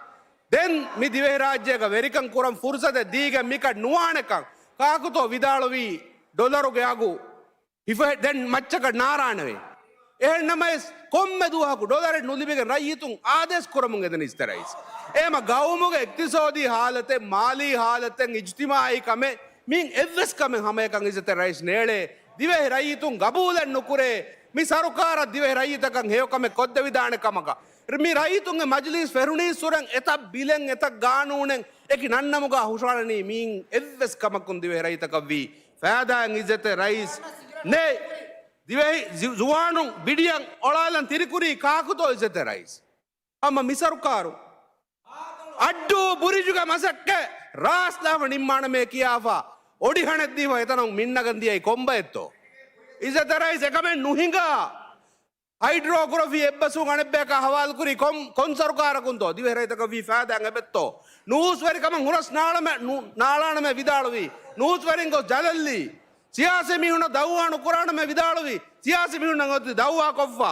ދެން މި ދިވެހިރާއްޖޭގަ ވެރިކަން ކުރަން ފުރުސަތެއް ދީގެން މިކަން ނުވާނެކަން. ކާކުތޯ ވިދާޅުވީ ޑޮލަރުގެ އަގު ހިފަ-، ދެން މައްޗަކަށް ނާރާނެވެ. އެހެން ނަމަވެސް، ކޮންމެ ދުވަހަކު ޑޮލަރެއް ނުލިބިގެން ރައްޔިތުން އާދޭސް ކުރަމުން އެދެނީ އިއްޒަތްތެރި ރައީސް. އެހެމަ ގައުމުގެ އިޤްތިޞާދީ ހާލަތެއް، މާލީ ހާލަތެއް، އިޖްތިމާޢީ ކަމެއް، މިއިން އެއްވެސް ކަމެއް ހަމައެކަން އިއްޒަތްތެރި ރައީސް ނޭޅޭ. ދިވެހި ރައްޔިތުން ގަބޫލެއް ނުކުރޭ. މި ސަރުކާރަށް ދިވެހި ރައްޔިތަކަށް ހެޔޮކަމެއް ކޮށްދެވިދާނެ ކަމަކަށް. މި ރައްޔިތުންގެ މަޖިލީސް ފެރުނީއްސުރެން އެތައް ބިލެއް އެތައް ގާނޫނެއް އެކި ނަންނަމުގަ ހުށަހަޅަނީ މިއިން އެއްވެސް ކަމަކުން ދިވެހި ރައްޔިތަކަށްވީ ފައިދާއެއް އިއްޒަތްތެރި ރައީސް ނެތް. ދިވެހި ޒު-، ޒުވާނުން ބިޑިއަށް އޮޅާލަން ތިރިކުރީ ކާކުތޯ އިއްޒަތްތެރި ރައީސް؟ ހަމަ މި ސަރުކާރު އައްޑޫ ބުރިޖުގެ މަސައްކަތް ރާސްލާފަ ނިންމާނަމޭ ކިޔާފަ އޮޑިހަނެއްދީފަ އެތަނަށް މިންނަގަން ދިޔައީ ކޮންބައެއްތޯ؟ އިއްޒަތްތެރި ރައީސް އެކަމެއް ނުހިނގާ. ހައިޑްރޯގްރަފީ އެއްބަސްވުން އަނެއްބަޔަކާ ހަވާލުކުރީ ކޮން، ކޮން ސަރުކާރަކުންތޯ؟ ދިވެހި ރައްޔިތަކަށް ވީ ފައިދާއެއް އެބައްތޯ؟ ނޫސްވެރިކަމަށް ހުރަސް ނާޅަމެ-، ނު-، ނާޅާނަމޭ ވިދާޅުވީ. ނޫސްވެރިން ގޮސް ޖަލަށްލީ. ސިޔާސީ މީހުންނަށް ދައުވާ ނުކުރާނަމޭ ވިދާޅުވީ. ސިޔާސީ މީހުންނަށް އޮތީ ދައުވާ ކޮށްފަ.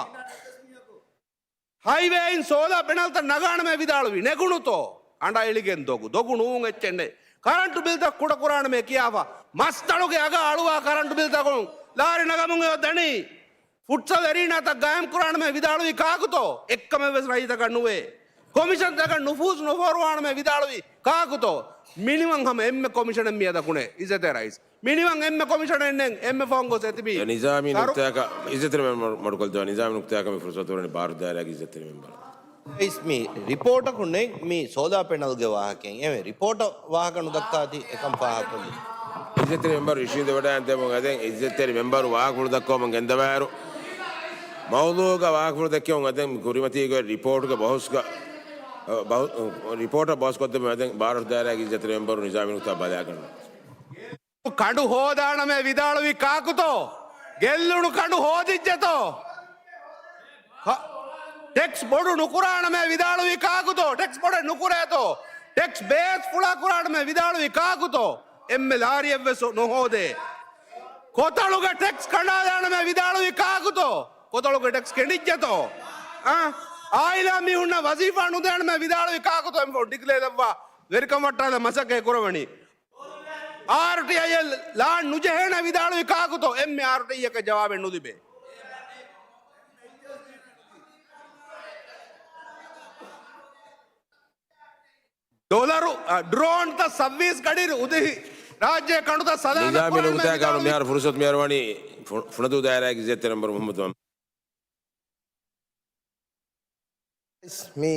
ހައިވޭއިން ސޯލާ ޕެނަލްތައް ނަގާނަމޭ ވިދާޅުވީ. ނެގުނުތޯ؟ އަނޑައެޅިގެން ދޮގު. ދޮގު ނޫން އެއްޗެއް ނެތް. ކަރަންޓު ބިލްތައް ކުޑަކުރާނަމޭ ކިޔާފަ. މަސްތަޅުގެ އަގާ އަޅުވާ ކަރަންޓު ބިލްތަކުން ލާރި ނަގަމުން އެ ދަނީ. ފުޓްސަލް އެރީނާތައް ގާއިމް ކުރާނަމޭ ވިދާޅުވީ ކާކުތޯ؟ އެއްކަމެއްވެސް ރައްޔިތަކަށް ނުވޭ. ކޮމިޝަންތަކަށް ނުފޫޒު ނުފޯރުވާނަމޭ ވިދާޅުވީ ކާކުތޯ؟ މިނިވަން ހަމަ އެންމެ ކޮމިޝަނެއް މިއަދަކުނެ އިއްޒަތްތެރި ރައީސް. މިނިވަން އެންމެ ކޮމިޝަނެއް ނެތް، އެންމެ ފަހުން ގޮސް އެތިބީ. އެ ނިޒާމީ ސަރު- ނުކުތާއަކަށް އިއްޒަތްތެރި މެމްބަރު މަޑުކޮށްދެވާ ނިޒާމީ ނުކުތާއަކަށް މި ފުރުސަތު ވަނީ ބާރު ދާއިރާގެ އިއްޒަތްތެރި މެމްބަރު. ރައީސް މި ރިޕޯޓަކު ނެތް މި ސޯލާ ޕެނަލްގެ ވާހަކައެއް. އެވެ ރިޕޯޓަށް ވާހަކަ ނުދައްކާތީ އެކަން ފާހަގަކޮށްލި. އިއްޒަތްތެރި މެމްބަރު އިށީނދެވަޑައިގެން އަދެން އިއްޒަތްތެރި މެމްބަރު ވާހަކަފުޅު ދައްކަވަމުން ގެންދަވާއިރު، މައުޟޫގަ ވާހަކަފުޅު ދެއްކެވުން އަދެން ކުރިމަތީގެ ރިޕޯޓުގެ ބަހުސްގަ، ބަހު-، ރިޕޯޓަށް ބަހުސް ކޮށްދެމުން އަދެން ބާރު ދާއިރާގެ އިއްޒަތްތެރި މެމްބަރު ނިޒާމީ ނުކުތާ ބަލާގަންނަވާ. ކަނޑު ހޯދާނަމޭ ވިދާޅުވީ ކާކުތޯ؟ ގެއްލުނު ކަނޑު ހޯދިއްޖެތޯ؟ ކ-، ޓެކްސް ބޮޑު ނުކުރާނަމޭ ވިދާޅުވީ ކާކުތޯ؟ ޓެކްސް ބޮޑެއް ނުކުރޭތޯ؟ ޓެކްސް ބޭސް ފުޅާ ކުރާނަމޭ ވިދާޅުވީ ކާކުތޯ؟ އެންމެ ލާރިއެއްވެސް ނުހޯދޭ. ކޮތަޅުގެ ޓެކްސް ކަނޑާލާނަމޭ ވިދާޅުވީ ކާކުތޯ؟ ކޮތަޅުގެ ޓެކްސް ކެނޑިއްޖެތޯ؟ އާ؟ އާއިލާ މީހުންނަށް ވަޒީފާ ނުދޭނަމޭ ވިދާޅުވީ ކާކުތޯ؟ އެންފޯ ޑިކްލޭ ދައްވާ ވެރިކަން ވައްޓާލަން މަސައްކަތް ކުރަވަނީ. އާރްޓީއައި އެއް ލާން ނުޖެހޭނެ ވިދާޅުވި ކާކުތޯ؟ އެންމެ އާރްޓީއަކަށް ޖަވާބެއް ނުލިބޭ. ޑޮލަރު، އަ، ޑްރޯންތައް ސައްބީސް ގަޑިއިރު އުދެހި ރާއްޖޭ ކަނޑުތައް ސަލާމަތް ނިޒާމީ ކުރާނަމޭ ނުކުތާ ކަމަށް ވިދާޅުވި. މިހާރު ފުރުސަތު މިއަރުވަނީ ފު-، ފުނަދޫ ދާއިރާގެ އިއްޒަތްތެރި މެމްބަރު މުހައްމަދު އަމް. މި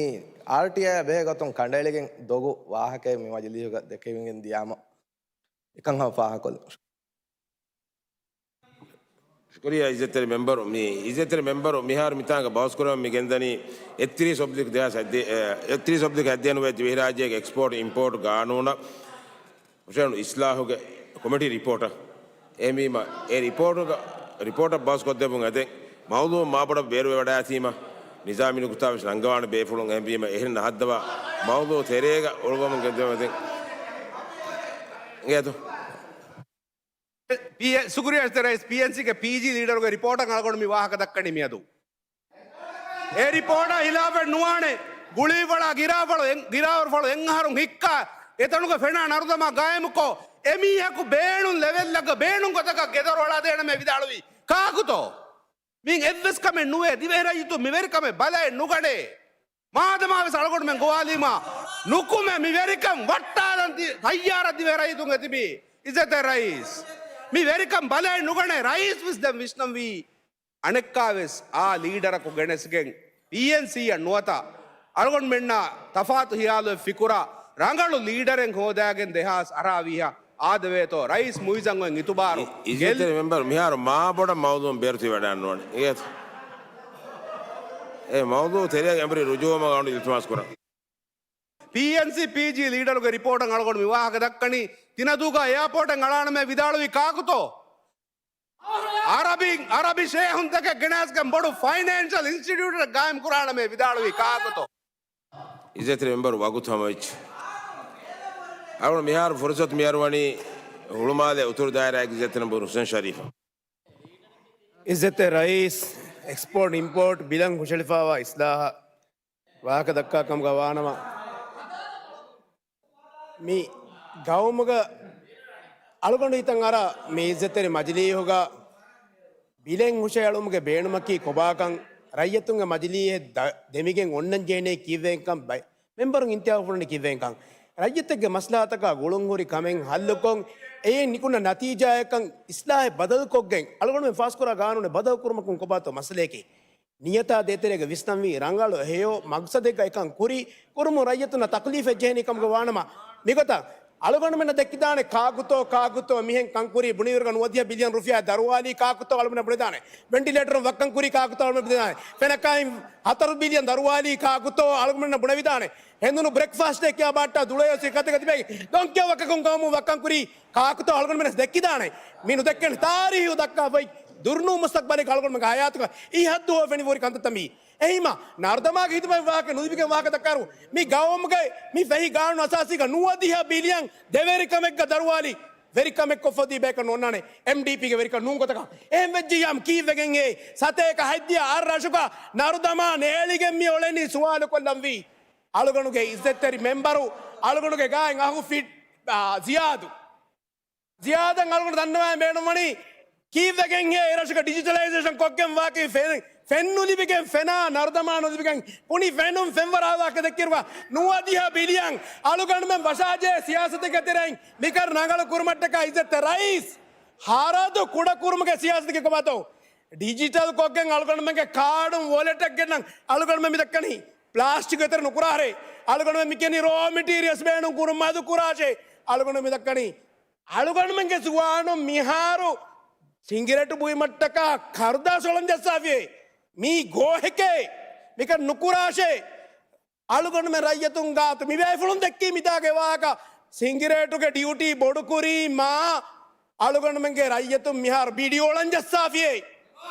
އާރްޓީއައާ ބެހޭ ގޮތުން ކަނޑައެޅިގެން ދޮގު ވާހަކައެއް މި މަޖިލީހުގަ ދެކެވިގެން ދިޔާމަ އެކަން ހަމަ ފާހަގަކޮށްލަން. ޝުކުރިއްޔާ އިއްޒަތްތެރި މެމްބަރު. މި އިއްޒަތްތެރި މެމްބަރު މިހާރު މިތާނގަ ބަހުސްކުރަމުން މި ގެންދަނީ އެއްތިރީސް އޮބްލިކް ދެހާސް ހަތްދި-، އެ، އެއްތިރީސް އޮބްލިކް ހަތްދިހަ ނުވައެއް ދިވެހިރާއްޖޭގެ އެކްސްޕޯޓް އިމްޕޯޓް ގާނޫނަށް ހުށަހެޅުނު އިސްލާހުގެ ކޮމިޓީ ރިޕޯޓަށް. އެހެންވީމަ، އެ ރިޕޯޓުގަ-، ރިޕޯޓަށް ބަހުސް ކޮށްދެއްވުން އެދެން މައުޟޫޢު މާބޮޑަށް ބޭރުވެވަޑައިގަތީމަ، ނިޒާމީ ނުކުތާ ވެސް ނަންގަވާނެ ބޭފުޅުން. އެހެންވީމަ، އެހެން ނަހައްދަވާ މައުޟޫޢު ތެރޭގަ އުޅުވަމުން ގެންދެވުން އެދެން. އިނގޭތޯ؟ ޕީ-، ޝުކުރިއްޔާ އިއްޒަތްތެރި ރައީސް. ޕީއެންސީގެ ޕީޖީ ލީޑަރުގެ ރިޕޯޓަށް އަޅުގަނޑު މި ވާހަކަ ދައްކަނީ މިއަދު. އެ ރިޕޯޓާ ހިލާފެއް ނުވާނެ. ގުޅީފަޅާ ގިރާފަޅު އެން-، ގިރާފަޅު އެއްއަހަރުން ހިއްކާ، އެތަނުގަ ފެނާ ނަރުދަމާ ގާއިމުކޮށް، އެމީހަކު ބޭނުން ލެވެލްއަކަށް ބޭނުން ގޮތަކަށް ގެދޮރު އަޅާދޭނަމޭ ވިދާޅުވީ ކާކުތޯ؟ މިއިން އެއްވެސް ކަމެއް ނުވޭ. ދިވެހިރައްޔިތުން މި ވެރިކަމެއް ބަލައެއް ނުގަނޭ. މާދަމާވެސް އަޅުގަނޑުމެން ގޮވާލީމާ ނުކުމެ މި ވެރިކަން ވައްޓާލަން ތައްޔާރަށް ދިވެހިރައްޔިތުން އެތިބީ. އިއްޒަތްތެރި ރައީސް، މި ވެރިކަން ބަލައެއް ނުގަނޭ. ރައީސް ވެސް ދެން ވިސްނަންވީ އަނެއްކާވެސް އާ ލީޑަރަކު ގެނެސްގެން ޕީއެންސީއަށް ނުވަތަ އަޅުގަނޑުމެންނާ ތަފާތު ހިޔާލުއެއް ފިކުރާ ރަނގަޅު ލީޑަރެއް ހޯދާގެން ދެހާސް އަށާވީހަށް އާދެވޭތޯ؟ ރައީސް މުއިއްޒަށް އޮތް އިތުބާރު. އި-، އިއްޒަތްތެރި މެމްބަރު މިހާރު މާބޮޑަށް މައުޟޫޢު ބޭރުތި ވަޑާން ނުވަނީ. އިނގޭތޯ؟ އެ މައުޟޫޢު ތެރެއަށް އެނބުރި ރުޖޫވުމަށް އަޅުގަނޑު އިލްތިމާސް ކުރަން. ޕީއެންސީ ޕީޖީ ލީޑަރުގެ ރިޕޯޓަށް އަޅުގަނޑު މި ވާހަކަ ދައްކަނީ ތިނަދޫގަ އެއާޕޯޓެއް އަޅާނަމޭ ވިދާޅުވީ ކާކުތޯ؟ އަރަބިން، އަރަބި ޝޭހުންތަކެއް ގެނައިސްގެން ބޮޑު ފައިނޭންޝަލް އިންސްޓިޓިއުޓެއް ގާއިމް ކުރާނަމޭ ވިދާޅުވީ ކާކުތޯ؟ އިއްޒަތްތެރި މެމްބަރު ވަގުތު ހަމަވެއްޖެ. އަޅުގަނޑު މިހާރު ފުރުސަތު މިއަރުވަނީ ހުޅުމާލެ އުތުރު ދާއިރާގެ އިއްޒަތްތެރި މެމްބަރު ހުސެން ޝަރީފަށް. އިއްޒަތްތެރި ރައީސް، އެކްސްޕޯޓް އިމްޕޯޓް ބިލަށް ހުށަހެޅިފައިވާ އިސްލާހަށް ވާހަކަ ދައްކާ ކަމުގަ ވާނަމަ، މި ގައުމުގަ އަޅުގަނޑު ހިތަށް އަރާ މި އިއްޒަތްތެރި މަޖިލީހުގަ ބިލެއް ހުށައެޅުމުގެ ބޭނުމަކީ ކޮބާކަން، ރައްޔިތުންގެ މަޖިލީހެއް ދަ-، ދެމިގެން އޮންނަން ޖެހޭނީ ކީއްވެގެންކަން ބައި-، މެމްބަރުން އިންތިހާބު ކުރަނީ ކީއްވެގެންކަން، ރައްޔިތެއްގެ މަސްލަހަތަކާ ގުޅުންހުރި ކަމެއް ހައްލުކޮށް، އެއިން ނިކުންނަ ނަތީޖާއަކަށް އިސްލާހެއް ބަދަލުކޮށްގެން، އަޅުގަނޑުމެން ފާސްކުރާ ގާނޫނެއް ބަދަލުކުރުމަކުން ކޮބާތޯ މައްސަލަޔަކީ؟ ނިޔަތާ ދޭތެރޭގަ ވިސްނަންވީ ރަނގަޅު ހެޔޮ މަގްސަދެއްގަ އެކަން ކުރި، ކުރުމުން ރައްޔިތުންނަށް ތަކްލީފެއް ޖެހެނީ ކަމުގަ ވާނަމަ، މިގޮތަށް އަޅުގަނޑުމެންނަށް ދެއްކިދާނެ ކާކުތޯ، ކާކުތޯ މިހެން ކަންކުރީ، ބުނިވިރުގަ ނުވަދިހަ ބިލިއަން ރުފިޔާ ދަރުވާލީ ކާކުތޯ އަޅުގަނޑުމެން ބުނެދާނެ. ވެންޓިލޭޓަރުން ވައްކަން ކުރީ ކާކުތޯ އަޅުގަނޑުމެން ބުނެދާނެ. ފެނަކާއިން ހަތަރު ބިލިއަން ދަރުވާލީ ކާކުތޯ އަޅުގަނޑުމެންނަށް ބުނެވިދާނެ. ހެނދުނު ބްރެކްފާސްޓެއް ކިޔާ ބާއްޓާ ދުޅަޔަށް ސިކަތެއްގަ ތިބޭ ދޮންކިޔާ ވައްކަކުން ގައުމު ވައްކަން ކުރީ ކާކުތޯ އަޅުގަނޑުމެން ދެއްކިދާނެ. މި ނުދެއްކެން ތާރީހު ދައްކާފައި ދުރުނޫ މުސްތަޤްބަލެއް އަޅުގަނޑުމެންގެ ހަޔާތުގަ އި ހައްދު ހޯ ފެނިފަ ހުރި ކަންތައްތައް މީ. އެހީމަ، ނަރުދަމާގެ ހިދުމަތް ވާހަކަ ނުލިބިގެން ވާހަކަ ދައްކާއިރު، މި ގައުމުގައި މި ފެހި ގާނޫނު އަސާސީގަ ނުވަދިހަ ބިލިއަން ދެވެރިކަމެއްގަ ދަރުވާލި ވެރިކަމެއް ކޮށްފަ ދީ ބަޔަކަށް ނޯންނާނެ އެމްޑީޕީގެ ވެރިކަން ނޫން ގޮތަކަށް. އެހެން ވެއްޖިއްޔާމު ކީއްވެގެންހޭ؟ ސަތޭކަ ހަތްދިހަ އަށް ރަށުގަ ނަރުދަމާ ނޭޅިގެން މި އުޅެނީ ސުވާލު ކޮށްލަންވީ. އަޅުގަނޑުގެ އިއްޒަތްތެރި މެމްބަރު، އަޅުގަނޑުގެ ގާތް އަހު ފީޓް، އާ، ޒިޔާދު. ޒިޔާދަށް އަޅުގަނޑު ދަންނަވާން ބޭނުންވަނީ، ކީއްވެގެންހޭ އެރަށުގަ ޑިޖިޓަލައިޒޭޝަން ކޮށްގެން ވާކީ ފެ-، ފެން ނުލިބިގެން ފެނާ ނަރުދަމާ ނުލިބިގެން ބުނި ފެނުން ފެންވަރާ ވާހަކަ ދެއްކިއިރުގަ ނުވަދިހަ ބިލިއަން އަޅުގަނޑުމެން ވަށާޖެހޭ ސިޔާސަތެއްގެ ތެރެއިން މިކަން ރަނގަޅު ކުރުމަށްޓަކާ އިއްޒަތްތެރި ރައީސް ހަރަދު ކުޑަކުރުމުގެ ސިޔާސަތެއްގެ ކޮބާތޯ؟ ޑިޖިޓަލް ކޮށްގެން އަޅުގަނޑުމެންގެ ކާޑުން ވޮލެޓެއް ގެންނަން އަޅުގަނޑުމެން މި ދައްކަނީ. ޕްލާސްޓިކް އެތެރެ ނުކުރާށޭ. އަޅުގަނޑުމެން މި ކިޔަނީ ރޯ މެޓީރިއަލްސް ބޭނުން ކުރުން މަދު ކުރާށޭ. އަޅުގަނޑު މި ދައްކަނީ. އަޅުގަނޑުމެންގެ ޒުވާނުން މިހާރު ސިނގިރޭޓު ބުއިމަށްޓަކާ ކަރުދާސް އޮޅަން ޖައްސާފިއޭ. މީ ގޯހެކޭ. މިކަން ނުކުރާށޭ. އަޅުގަނޑުމެން ރައްޔިތުން ގާތު މި ބޭފުޅުން ދެއްކީ މިތާގެ ވާހަކަ. ސިނގިރޭޓުގެ ޑިއުޓީ ބޮޑުކުރީމާ އަޅުގަނޑުމެންގެ ރައްޔިތުން މިހާރު ބީޑީ އޮޅަން ޖައްސާފިއޭ.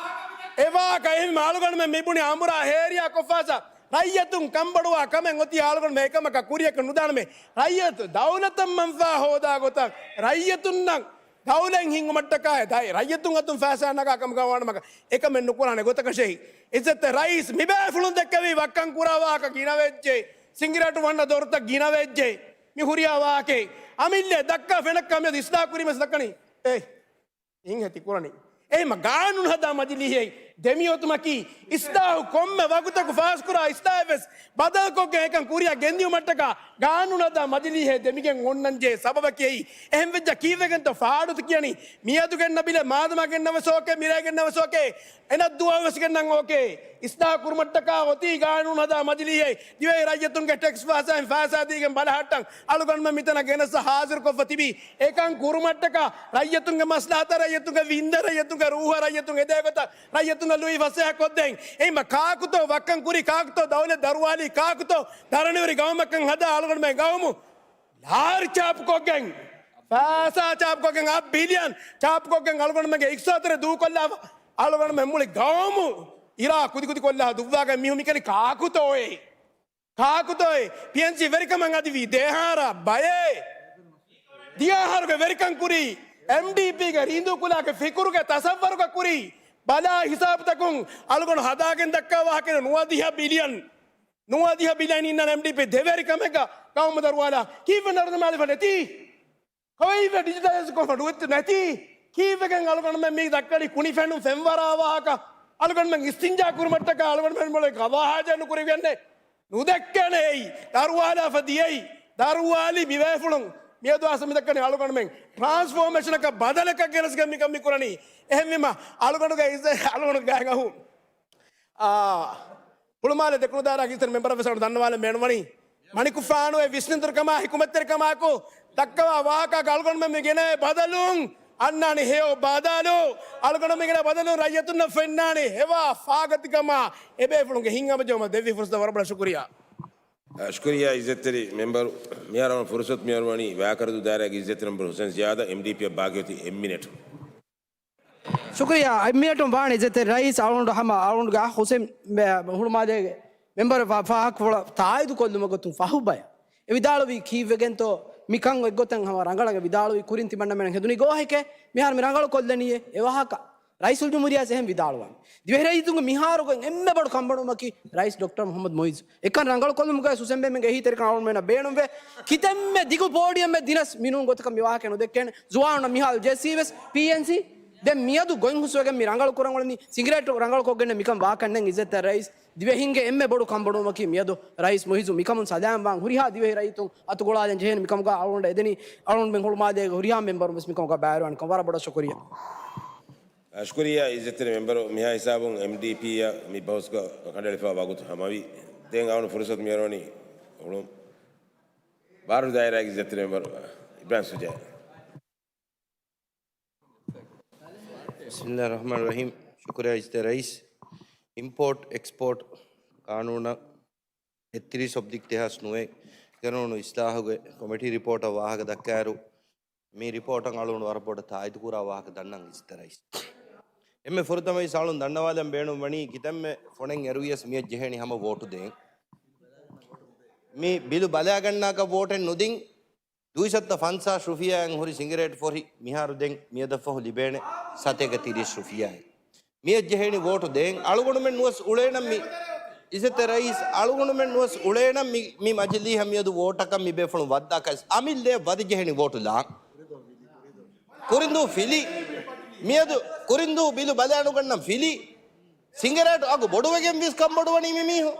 އެވާހަކަ އެހެން އަޅުގަނޑުމެން މިބުނި އަނބުރާ ހޭރިޔާ ކޮށްފާސާ ރައްޔިތުން ކަންބޮޑުވާ ކަމެއް އޮތީ އަޅުގަނޑުމެން އެކަމަކަށް ކުރިޔަކަށް ނުދާނަމޭ. ރައްޔިތު ދައުލަތަށް މަންފާ ހޯދާ ގޮތަށް ރައްޔިތުންނަށް ދައުލަތް ހިންގުމަށްޓަކާ ދައި ރައްޔިތުން އަތުން ފައިސާ ނަގާ ކަމުގަ ވާނަމަ އެކަމެއް ނުކުރާނެ ގޮތަކަށެއް. އިއްޒަތްތެރި ރައީސް މިބޭފުޅުން ދެއްކެވި ވައްކަން ކުރާ ވާހަކަ ގިނަވެއްޖެ. ސިނގިރޭޓު ވަންނަ ދޮރުތައް ގިނަވެއްޖެ. މި ހުރިހާ ވާހަކައެއް. އަމިއްލަ ދައްކާ ފެނައްކާ މިއަދު އިސްލާހް ކުރީމަސް ދައްކަނީ. އޭ. އިން ހެތި ކުރަނީ. އެހެމަ ގާނޫނު ހަދާ މަޖިލީހެއް. ދެމިއޮތުމަކީ، އިސްލާހު ކޮންމެ ވަގުތަކު ފާސްކުރާ އިސްލާހެއް ވެސް ބަދަލުކޮށްގެން އެކަން ކުރިއަށް ގެންދިއުމަށްޓަކާ ގާނޫނު ހަދާ މަޖިލީހެއް ދެމިގެން އޮންނަންޖެހޭ ސަބަބަކީ އެއީ. އެހެންވެއްޖެ ކީއްވެގެންތޯ ފާޑުތަ ކިޔަނީ؟ މިއަދު ގެންނަ ބިލެއް މާދަމާ ގެންނަވެސް އޯކޭ، މިރޭ ގެންނަވެސް އޯކޭ، އެނަ ދުވަހު ވެސް ގެންނަން އޯކޭ. އިސްލާހު ކުރުމަށްޓަކާ އޮތީ ގާނޫނު ހަދާ މަޖިލީހެއް. ދިވެހި ރައްޔިތުންގެ ޓެކްސް ފައިސާއިން ފައިސާ ދީގެން ބަލަހައްޓަން އަޅުގަނޑުމެން މިތަނަށް ގެނެސް ހާޒިރުކޮށްފަ ތިބީ. އެކަން ކުރުމަށްޓަކާ ރައްޔިތުންގެ މަސްލަހަތަށް، ރައްޔިތުންގެ ވިންދަރަށް، ރައްޔިތުންގެ ރޫހަށް، ރައްޔިތުންގެ އެދޭގޮތަށް، ރައްޔިތުންގެ ލުއި ފަސޭހަކޮށްދޭން. އެހިމަ ކާކުތޯ ވައްކަން ކުރީ، ކާކުތޯ ދައުލަތް ދަރުވާލީ، ކާކުތޯ ދަރަނިވެރި ގައުމަކަށް ހަދާ އަޅުގަނޑުމެން ގައުމު ލާރި ޗާޕުކޮށްގެން، ފައިސާ ޗާޕުކޮށްގެން، އަށް ބިލިއަން ޗާޕުކޮށްގެން އަޅުގަނޑުމެންގެ އިޤްތިޞާދުތެރެ ދޫކޮށްލާފަ، އަޅުގަނޑުމެން މުޅި ގައުމު އިރާ ކުދިކުދި ކޮށްލާ ދުއްވާގެން މީހުން މިކަނި ކާކުތޯއޭ؟ ކާކުތޯއޭ؟ ޕީއެންސީ ވެރިކަމަށް އަދިވީ ދެހާރަ ބަޔޭ. ދިޔަހަރުގެ ވެރިކަން ކުރީ، އެމްޑީޕީގެ ރީނދޫކުލާގެ ފިކުރުގެ ތަސައްވަރުގަ ކުރީ، ބަލާ ހިސާބުތަކުން އަޅުގަނޑު ހަދާގެން ދައްކާ ވާހަކަ ނުވަދިހަ ބިލިއަން. ނުވަދިހަ ބިލިއަން އިންނަން އެމްޑީޕީ ދެވެރިކަމެއްގަ ގައުމު ދަރުވާލާ. ކީއްވެ ނަރުދަމާލިފަ ނެތީ؟ ކޮއިވެ ޑިޖިޓަލައިޒް ކޮށްފަ ނުވެއްތު ނެތީ؟ ކީއްވެގެން އަޅުގަނޑުމެން މީ ދައްކަނީ ކުނި ފެނުން ފެންވަރާ ވާހަކަ؟ އަޅުގަނޑުމެން އިސްތިންޖާ ކުރުމަށްޓަކާ އަޅުގަނޑުމެން މޮޅެ ގަވާހާ ޖެހެން ނުކުރެވިޔަންނެ. ނުދެއްކޭނެ އެއީ. ދަރުވާލާފަ ދިޔައީ. ދަރުވާލި މި ބޭފުޅުން. މިއަދު އަސް މި ދައްކަނީ އަޅުގަނޑުމެން ޓްރާންސްފޯމޭޝަނަކަށް ބަދަލަކަށް ގެނެސްގެން މިކަން މި ކުރަނީ. އެހެންވީމަ އަޅުގަނޑުގެ އިއްޒަތް އަޅުގަނޑު ގާތް އަހު. އާ، ހުޅުމާލެ ދެކުނު ދާއިރާގެ އިއްޒަތްތެރި މެމްބަރަށް ވެސް އަޅު ދަންނަވާލަން ބޭނުންވަނީ. މަނިކުފާނު އެ ވިސްނުންތެރިކަމާ ހިކުމަތްތެރިކަމާއެކު ދައްކަވާ ވާހަކައަކަށް އަޅުގަނޑުމެން މި ގެނައޭ ބަދަލުން އަންނާނެ ހެޔޮ ބަދަލު. އަޅުގަނޑުމެން މި ގެނަ ބަދަލުން ރައްޔިތުންނަށް ފެންނާނެ ހެވާ ފާގަތިކަމާ. އެބޭފުޅުންގެ ހިތްހަމަޖެހުމަށް ދެއްވި ފުރުސަތަށް ވަރަށް ބޮޑަށް ޝުކުރިއްޔާ. ޝުކުރިއްޔާ އިއްޒަތްތެރި މެމްބަރު. މިހާރު ފުރުސަތު މިއަރުވަނީ ވައިކަރަދޫ ދާއިރާގެ އިއްޒަތްތެރި މެމްބަރު ހުސެން ޒިޔާދަށް، އެމްޑީޕީއަށް ބާކީ އޮތީ އެއް މިނެޓު. ޝުކުރިއްޔާ. އެއްމިނެޓުން ވާނެ އިއްޒަތްތެރި ރައީސް އަޅުގަނޑު ހަމަ އަޅުގަނޑުގެ އަޚް ހުސެން މެ-، ހުޅުމާލޭގެ މެމްބަރު ފާ-، ފާހަގަކޮޅަށް ތާއީދު ކޮށްލުމުގެ ގޮތުން ފަހު ބަޔަށް އެ ވިދާޅުވީ ކީއްވެގެންތޯ މިކަން އެއްގޮތަށް ހަމަ ރަނގަޅަށް ވިދާޅުވި ކުރިން ތިމަންނަމެން ހެދުނީ ގޯހެކޭ މިހާރު މި ރަނގަޅު ކޮށްލަނީއޭ އެ ވާހަކަ. ރައީސުލްޖުމްހޫރިއްޔާ އެހެން ވިދާޅުވާނެ. ދިވެހިރައްޔިތުންގެ މިހާރުގެ އެންމެ ބޮޑު ކަންބޮޑުވުމަކީ ރައީސް ޑޮކްޓަރ މުޙައްމަދު މުޢިއްޒު. އެކަން ރަނގަޅު ކޮށްލުމުގައި ހުސެންބެ މި އެހީތެރިކަން އަޅުގަނޑުމެންނަށް ބޭނުންވޭ. ކިތަންމެ ދިގު ޕޯޑިއަމެއް ދިނަސް މިނޫން ގޮތަކަށް މި ވާހަކަ ނުދެއްކޭނެ. ޒުވާނުންނަށް މިހާރު ޖެއްސީވެސް ޕީއެންސީ. ދެން މިއަދު ގޮތް ހުސްވެގެން މި ރަނގަޅު ކުރަން އުޅެނީ ސިނގިރޭޓު ރަނގަޅު ކޮށްގެން މިކަން ވާކަށް ނެތް އިއްޒަތްތެރި ރައީސް. ދިވެހިންގެ އެންމެ ބޮޑު ކަންބޮޑުވުމަކީ މިއަދު ރައީސް މުޢިއްޒު މިކަމުން ސަލާމް ވާން ހުރިހާ ދިވެހި ރައްޔިތުން އަތުގަޅާލަން ޖެހޭނެ މިކަމުގަ އަޅުގަނޑަށް އެދެނީ އަޅުގަނޑުމެން ހުޅުމާލޭގެ ހުރިހާ މެމްބަރުން ވެސް މިކަމުގަ ބައިވެރިވާނެ ކަމަށް ވަރަށް ބޮޑަށް ޝުކުރިއްޔާ. ޝުކުރިއްޔާ އިއްޒަތްތެރި މެމްބަރު، މިހާ ހިސާބުން އެމްޑީޕީއަށް މި ބަހުސްގަ ކަނޑައެޅިފަ ވަގުތު ހަމަވި. ދެން އަޅުން ފުރުސަތު މިއަރުވަނީ ހުޅު ބާރު ދާއިރާގެ އިއްޒަތްތެރި މެމްބަރު އިބްރާހިމް ސުޖާ. ބިސްމިއްލާހި ރަޙްމާނި ރަޙީމް. ޝުކުރިއްޔާ އިއްޒަތްތެރި ރައީސް. އިމްޕޯޓް އެކްސްޕޯޓް ޤާނޫނަށް އެއްތިރީސް އޮބްލިކް ދެހާސް ނުވައެއް ގެނައުނު އިސްލާހުގެ ކޮމިޓީ ރިޕޯޓަށް ވާހަކަ ދައްކާއިރު، މި ރިޕޯޓަށް އަޅުގަނޑު ވަރަށް ބޮޑަށް ތާއީދު ކުރާ ވާހަކަ ދަންނަން އިއްޒަތްތެރި ރައީސް. އެންމެ ފުރަތަމަ ވެސް އަޅުން ދަންނަވާލަން ބޭނުން ވަނީ ކިތަންމެ ފޮނެއް އެރުވިޔަސް މިއަށް ޖެހޭނީ ހަމަ ވޯޓު ދޭން. މި ބިލު ބަލާގަންނާކަށް ވޯޓެއް ނުދިން. ދުއިސައްތަ ފަންސާސް ރުފިޔާއިން ހުރި ސިނގިރޭޓް ފޮށި މިހާރު ދެން މިއަދަށްފަހު ލިބޭނެ ސަތޭކަ ތިރީސް ރުފިޔާއެއް. މިއަށް ޖެހޭނީ ވޯޓު ދޭން. އަޅުގަނޑުމެން ނުވަސް އުޅޭނަން މި، އިއްޒަތްތެރި ރައީސް، އަޅުގަނޑުމެން ނުވަސް އުޅޭނަން މި، މި މަޖިލީހަށް މިއަދު ވޯޓަކަށް މި ބޭފުޅުން ވައްދާކަށް އަމިއްލައަށް ވަދެ ޖެހެނީ ވޯޓު ލާން. ކުރިންދޫ ފިލި. މިއަދު ކުރިންދޫ ބިލު ބަލާނުގަންނަން ފިލި. ސިނގިރޭޓު އަގު ބޮޑުވެގެން ވިސް ކަންބޮޑުވަނީ މި މީހުން.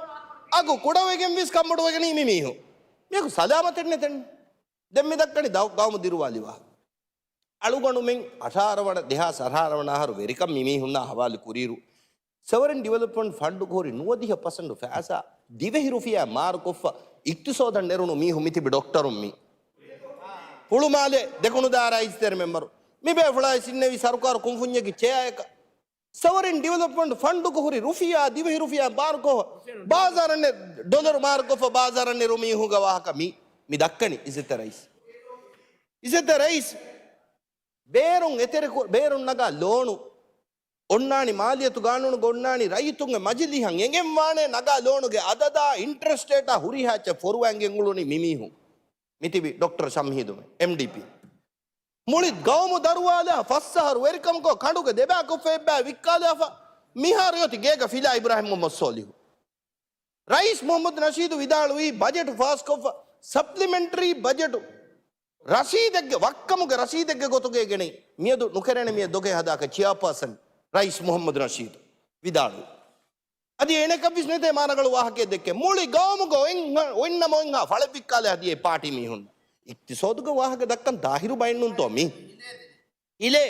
އަގު ކުޑަވެގެން ވިސް ކަންބޮޑުވެގެނީ މި މީހުން. މިއަގު ސަލާމަތެއް ނެތެން. ދެން މި ދައްކަނީ ދަ-، ގައުމު ދިރުވާލި ވާހަކަ. އަޅުގަނޑުމެން އަށާރަ ވަނަ، ދެހާސް އަށާރަ ވަނަ އަހަރު ވެރިކަން މި މީހުންނާ ހަވާލު ކުރިއިރު، ސޮވަރިން ޑިވެލޮޕްމަންޓް ފަންޑުގަ ހުރި ނުވަދިހަ ޕަސެންޓު ފައިސާ ދިވެހި ރުފިޔާ މާރުކޮށްފަ އިޤްތިޞާދަށް ނެރުނު މީހުން މިތިބި ޑޮކްޓަރުން މީ. ހުޅުމާލެ ދެކުނު ދާއިރާ އިއްޒަތްތެރި މެމްބަރު މި ބޭފުޅާއި ސިންނެވި ސަރުކާރު ކުންފުންޏެއްގެ ޗެއާއަކަށް ސޮވަރިން ޑިވެލޮޕްމަންޓް ފަންޑުގަ ހުރި ރުފިޔާ ދިވެހި ރުފިޔާ މާރުކޮށް ބާޒާރަށް ނެ-، ޑޮލަރު މާރުކޮށްފަ ބާޒާރަށް ނެރު މީހުންގެ ވާހަކަ މި، މި ދައްކަނީ އިއްޒަތްތެރި ރައީސް. އިއްޒަތްތެރި ރައީސް، ބޭރުން އެތެރެކު-، ބޭރުން ނަގާ ލޯނު އޮންނާނީ މާލިޔަތު ގާނޫނުގަ އޮންނާނީ ރައްޔިތުންގެ މަޖިލީހަށް އެނގެންވާނޭ ނަގާ ލޯނުގެ އަދަދާ އިންޓްރެސްޓް ރޭޓާ ހުރިހާ އެއްޗެއް ފޮރުވާން ގެންގުޅުނީ މި މީހުން. މިތިބި ޑޮކްޓަރ ޝަމްހީދުމެ، އެމްޑީޕީ. މުޅި ގައުމު ދަރުވާލާ ފަސް އަހަރު ވެރިކަމުގަ ކަނޑުގެ ދެބައިކޮށްފަ އެއްބައި ވިއްކާލާފަ މިހާރު އޮތީ ގޭގަ ފިލާ އިބްރާހިމް މުޙައްމަދު ޞާލިޙު. ރައީސް މުޙައްމަދު ނަޝީދު ވިދާޅުވީ ބަޖެޓު ފާސްކޮށްފަ ސަޕްލިމެންޓްރީ ބަޖެޓު ރަސީދެއްގެ، ވައްކަމުގެ ރަސީދެއްގެ ގޮތުގައި ގެނައީ. މިއަދު ނުކެރޭނެ މިއަށް ދޮގެއް ހަދާކަށް ޗެއާޕާސަން ރައީސް މުޙައްމަދު ނަޝީދު. ވިދާޅުވި. އަދި އޭނަކަށްވެސް ނެތޭ މާ ރަނގަޅު ވާހަކައެއް ދެއްކޭ. މުޅި ގައުމުގަ އޮތް-، އޮތްނަމަ އޮތްހާ ފަޅެއް ވިއްކާލެ ހަދިޔޭ ޕާޓީ މީހުން. އިޤްތިޞާދުގެ ވާހަކަ ދައްކަން ޠާހިރު ބައެއް ނޫންތޯ މީ؟ އިލޭ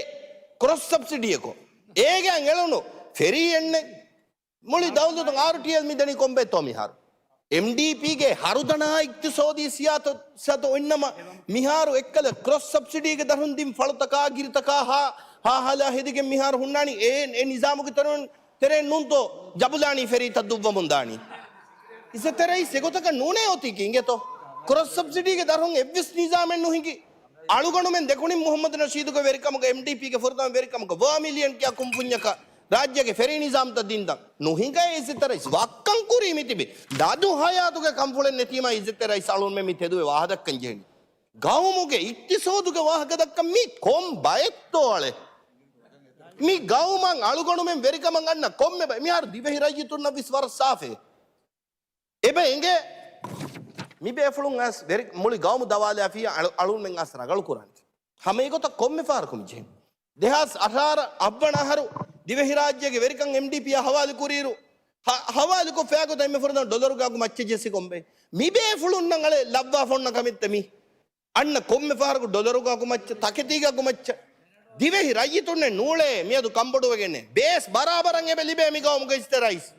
ކްރޮސް ސަބްސިޑީއަކު އޭގެ އަން އެޅުނު ފެރީ އެންނެ. މުޅި ދައުލަތުން އާރުޓީއެލް މިދަނީ ކޮންބައެއްތޯ މިހާރު؟ އެމްޑީޕީގެ ހަރުދަނާ އިޤްތިޞާދީ ސިޔާސަތު އޮތްނަމަ، މިހާރު އެއްކަލަ ކްރޮސް ސަބްސިޑީގެ ދަރުން ދިން ފަޅުތަކާ ގިރިތަކާ ހާ، ހާ ހާލާ ހެދިގެން މިހާރު ހުންނާނީ އެ، އެ ނިޒާމުގެ ތެރެއިން، ތެރެއިން ނޫންތޯ ޖަބުލާނީ ފެރީތައް ދުއްވަމުން ދާނީ؟ އިއްޒަތްތެރި ރައީސް އެގޮތަކަށް ނޫނޭ އޮތީކީ އިނގޭތޯ؟ ކްރޮސް ސަބްސިޑީގެ ދަރުން އެއްވެސް ނިޒާމެއް ނުހިނގި. އަޅުގަނޑުމެން ދެކުނިން މުޙައްމަދު ނަޝީދުގެ ވެރިކަމުގަ އެމްޑީޕީގެ ފުރަތަމަ ވެރިކަމުގަ ވަރަށް މިލިއަން ކިޔާ ކުންފުންޏަކަށް ރާއްޖޭގެ ފެރީ ނިޒާމްތައް ދިންދަން ނުހިނގައޭ އިއްޒަތްތެރި ރައީސް ވައްކަން ކުރީ މިތިބި ދަދު ހަޔާތުގެ ކަންފުޅެއް ނެތީމާ އިއްޒަތްތެރި ރައީސް އަޅުންމެ މި ތެދުވެ ވާހަކަ ދައްކަން ޖެހެނީ. ގައުމުގެ އިޤްތިޞާދުގެ ވާހަކަ ދައްކަން މީ ކޮން ބައެއްތޯ އަޅެ؟ މި ގައުމަށް އަޅުގަނޑުމެން ވެރިކަމަށް އަންނަ ކޮންމެ ބައެއް މިހާރު ދިވެހި ރައްޔިތުންނަށް ވެސް ވަރަށް ސާފޭ. އެބަ އެނގޭ މި ބޭފުޅުން އަސް ވެރި މުޅި ގައުމު ދަވާލާފިޔާ އަޅު، އަޅުންމެން އަސް ރަނގަޅު ކުރާނެ. ހަމަ އެގޮތަށް ކޮންމެ ފަހަރަކު މި ޖެހެން. ދެހާސް އަށާރަ އަށްވަނަ އަހަރު ދިވެހިރާއްޖޭގެ ވެރިކަން އެމްޑީޕީއާ ހަވާލު ކުރިއިރު، ހަ، ހަވާލުކޮށް ފައިގޮތަށް އެންމެ ފުރަތަމަ ޑޮލަރުގެ އަގު މައްޗަށް ޖެއްސި ކޮންބައެއް؟ މި ބޭފުޅުންނަށް އަޅެ ލައްވާފަ އޮންނަ ކަމެއްތަ މީ؟ އަންނަ ކޮންމެ ފަހަރަކު ޑޮލަރުގެ އަގު މައްޗަށް، ތަކެތީގެ އަގު މައްޗަށް. ދިވެހި ރައްޔިތުންނެއް ނޫޅޭ މިއަދު ކަންބޮޑުވެގެންނެއް. ބޭސް ބަރާބަރަށް އެބަ ލިބޭ މި ގައުމުގަ އިއްޒަތްތެރި ރައީސް.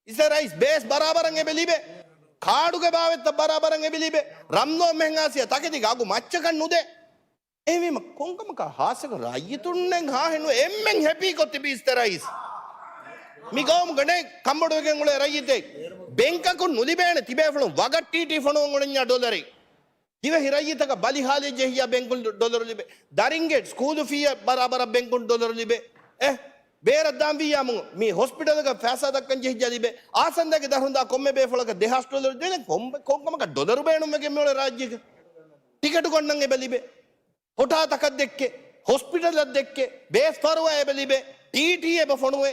އިއްޒަތްތެރި ރައީސް ބޭސް ބަރާބަރަށް އެބަ ލިބޭ. ކާޑުގެ ބާވަތްތައް ބަރާބަރަށް އެބަ ލިބޭ. ރަމްޟާން މެހެން އާސިޔާ ތަކެތީގެ އަގު މައްޗަކަށް ނުދޭ. އެހެންވީމަ ކޮންކަމަކާ ހާއްސަކޮށް ރައްޔިތުންނެއް ހާހެއް ނުވޭ އެންމެން ހެޕީކޮށް ތިބީ އިއްޒަތްތެރި ރައީސް. މި ގައުމުގަ ނެތް ކަންބޮޑުވެގެން އުޅޭ ރައްޔިތެއް. ބެންކަކުން ނުލިބޭނެ ތިބޭފުޅުން ވަގަށް ޓީޓީ ފޮނުވަން އުޅެންޏާ ޑޮލަރެއް. ދިވެހި ރައްޔިތަކަށް ބަލި ހާލެއް ޖެހިއްޔާ ބެންކުން ޑޮ، ޑޮލަރު ލިބޭ. ދަރިންގެ ސްކޫލު ފީއަށް ބަރާބަރަށް ބެންކުން ޑޮލަރު ލިބޭ. އެ، ބޭރަށް ދާން ވިއްޔާމު މި ހޮސްޕިޓަލަކަށް ފައިސާ ދައްކަން ޖެހިއްޔާ ލިބޭ. އާސަންދާގެ ދަރުން ދާ ކޮންމެ ބޭފުޅަކަށް ދެހާސް ޑޮލަރު ދޭނެ ކޮން، ކޮންކަމަކަށް ޑޮލަރު ބޭނުންވެގެން މިއުޅޭ ރާއްޖޭގަ. ޓިކެޓު ގަންނަން އެބަ ލިބޭ. ހޮޓާ ތަކަށް ދެއްކޭ. ހޮސްޕިޓަލަށް ދެއްކޭ. ބޭސް ފަރުވާ އެބަ ލިބޭ. ޓީޓީ އެބަ ފޮނުވޭ.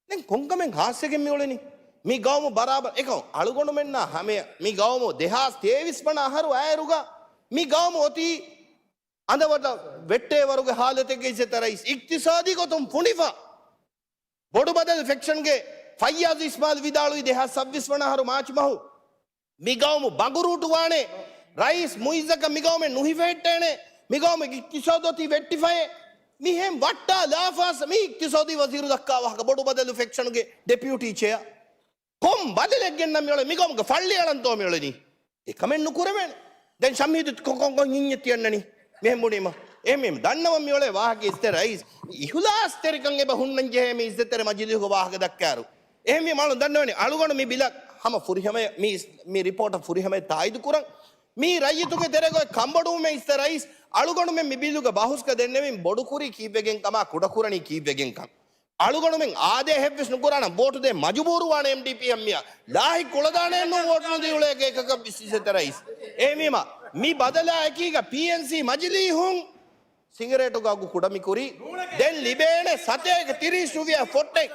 ދެން ކޮންކަމެއް ހާއްސަގެން މިއުޅެނީ؟ މި ގައުމު ބަރާބަރަށް އެކަމަ އަޅުގަނޑުމެންނާ ހަމަޔަށް މި ގައުމު ދެހާސް ތޭވީސް ވަނަ އަހަރު އައިރުގަ މި ގައުމު އޮތީ އަނދަވަތަށް ވެއްޓޭ ވަރުގެ ހާލަތެއްގަ އިއްޒަތްތެރި ރައީސް އިޤްތިޞާދީ ގޮތުން ފުނޑިފަ. ބޮޑުބަދަލު ފެކްޝަންގެ ފައްޔާޒު އިސްމާއިލް ވިދާޅުވީ ދެހާސް ސައްބީސް ވަނަ އަހަރު މާޗް މަހު މި ގައުމު ބަނގުރޫޓު ވާނެ، ރައީސް މުއިއްޒަކަށް މި ގައުމެއް ނުހިފެހެއްޓޭނެ، މި ގައުމުގެ އިޤްތިޞާދު އޮތީ ވެއްޓިފައޭ. މިހެން ވައްޓާ ލާފާސް މި އިޤްތިޞާދީ ވަޒީރު ދައްކާ ވާހަކަ ބޮޑުބަދަލު ފެކްޝަނުގެ ޑެޕިއުޓީ ޗެއާ. ކޮން ބަދަލެއް ގެންނަ މިއުޅެ މި ގައުމުގެ ފައްޅި އަޅަންތޯ މިއުޅެނީ؟ އެކަމެއް ނުކުރެވޭނެ. ދެން ޝަމްހީދު ކޮ، ކޮން، ކޮން ހިންޏެއް ތިއަންނަނީ؟ މިހެން ބުނީމަ. އެހެންވީމަ ދަންނަވަން މިއުޅޭ ވާހަކަ އިއްޒަތްތެރި ރައީސް އިޚްލާޞްތެރިކަން އެބަ ހުންނަން ޖެހޭ މި އިއްޒަތްތެރި މަޖިލީހުގެ ވާހަކަ ދައްކާއިރު. އެހެންވީމަ އަޅުން ދަންނަވަނީ އަޅުގަނޑު މި ބިލަށް ހަމަ ފުރިހަމަޔަށް މި، މި ރިޕޯޓަށް ފުރިހަމަޔަށް ތާއީދު ކުރަން. މީ ރައްޔިތުންގެ ތެރޭގަ އޮތް ކަންބޮޑުވުމެއް އިއްޒަތްތެރި ރައީސް އަޅުގަނޑުމެން މި ބިލުގެ ބަހުސްގަ ދެންނެވިން ބޮޑުކުރީ ކީއްވެގެން ކަމާ ކުޑަކުރަނީ ކީއްވެގެން ކަން. އަޅުގަނޑުމެން އާދޭ ހެއްވެސް ނުކުރާނަން ވޯޓު ދޭ މަޖުބޫރުވާނެ އެމްޑީޕީއަށް މިއަށް. ލާހި ކުޅަދާނެއެއްނު ވޯޓު ނުދީ އުޅޭ ގައެއްކަކަށް ވިސް އިއްޒަތްތެރި ރައީސް. އެހެންވީމަ މި ބަދަލާ އެކީގަ ޕީއެންސީ މަޖިލީހުން ސިނގަރޭޓުގެ އަގު ކުޑަމި ކުރީ. ދެން ލިބޭނެ ސަތޭކަ ތިރީސް ރުފިޔާ ފޮއްޓެއް.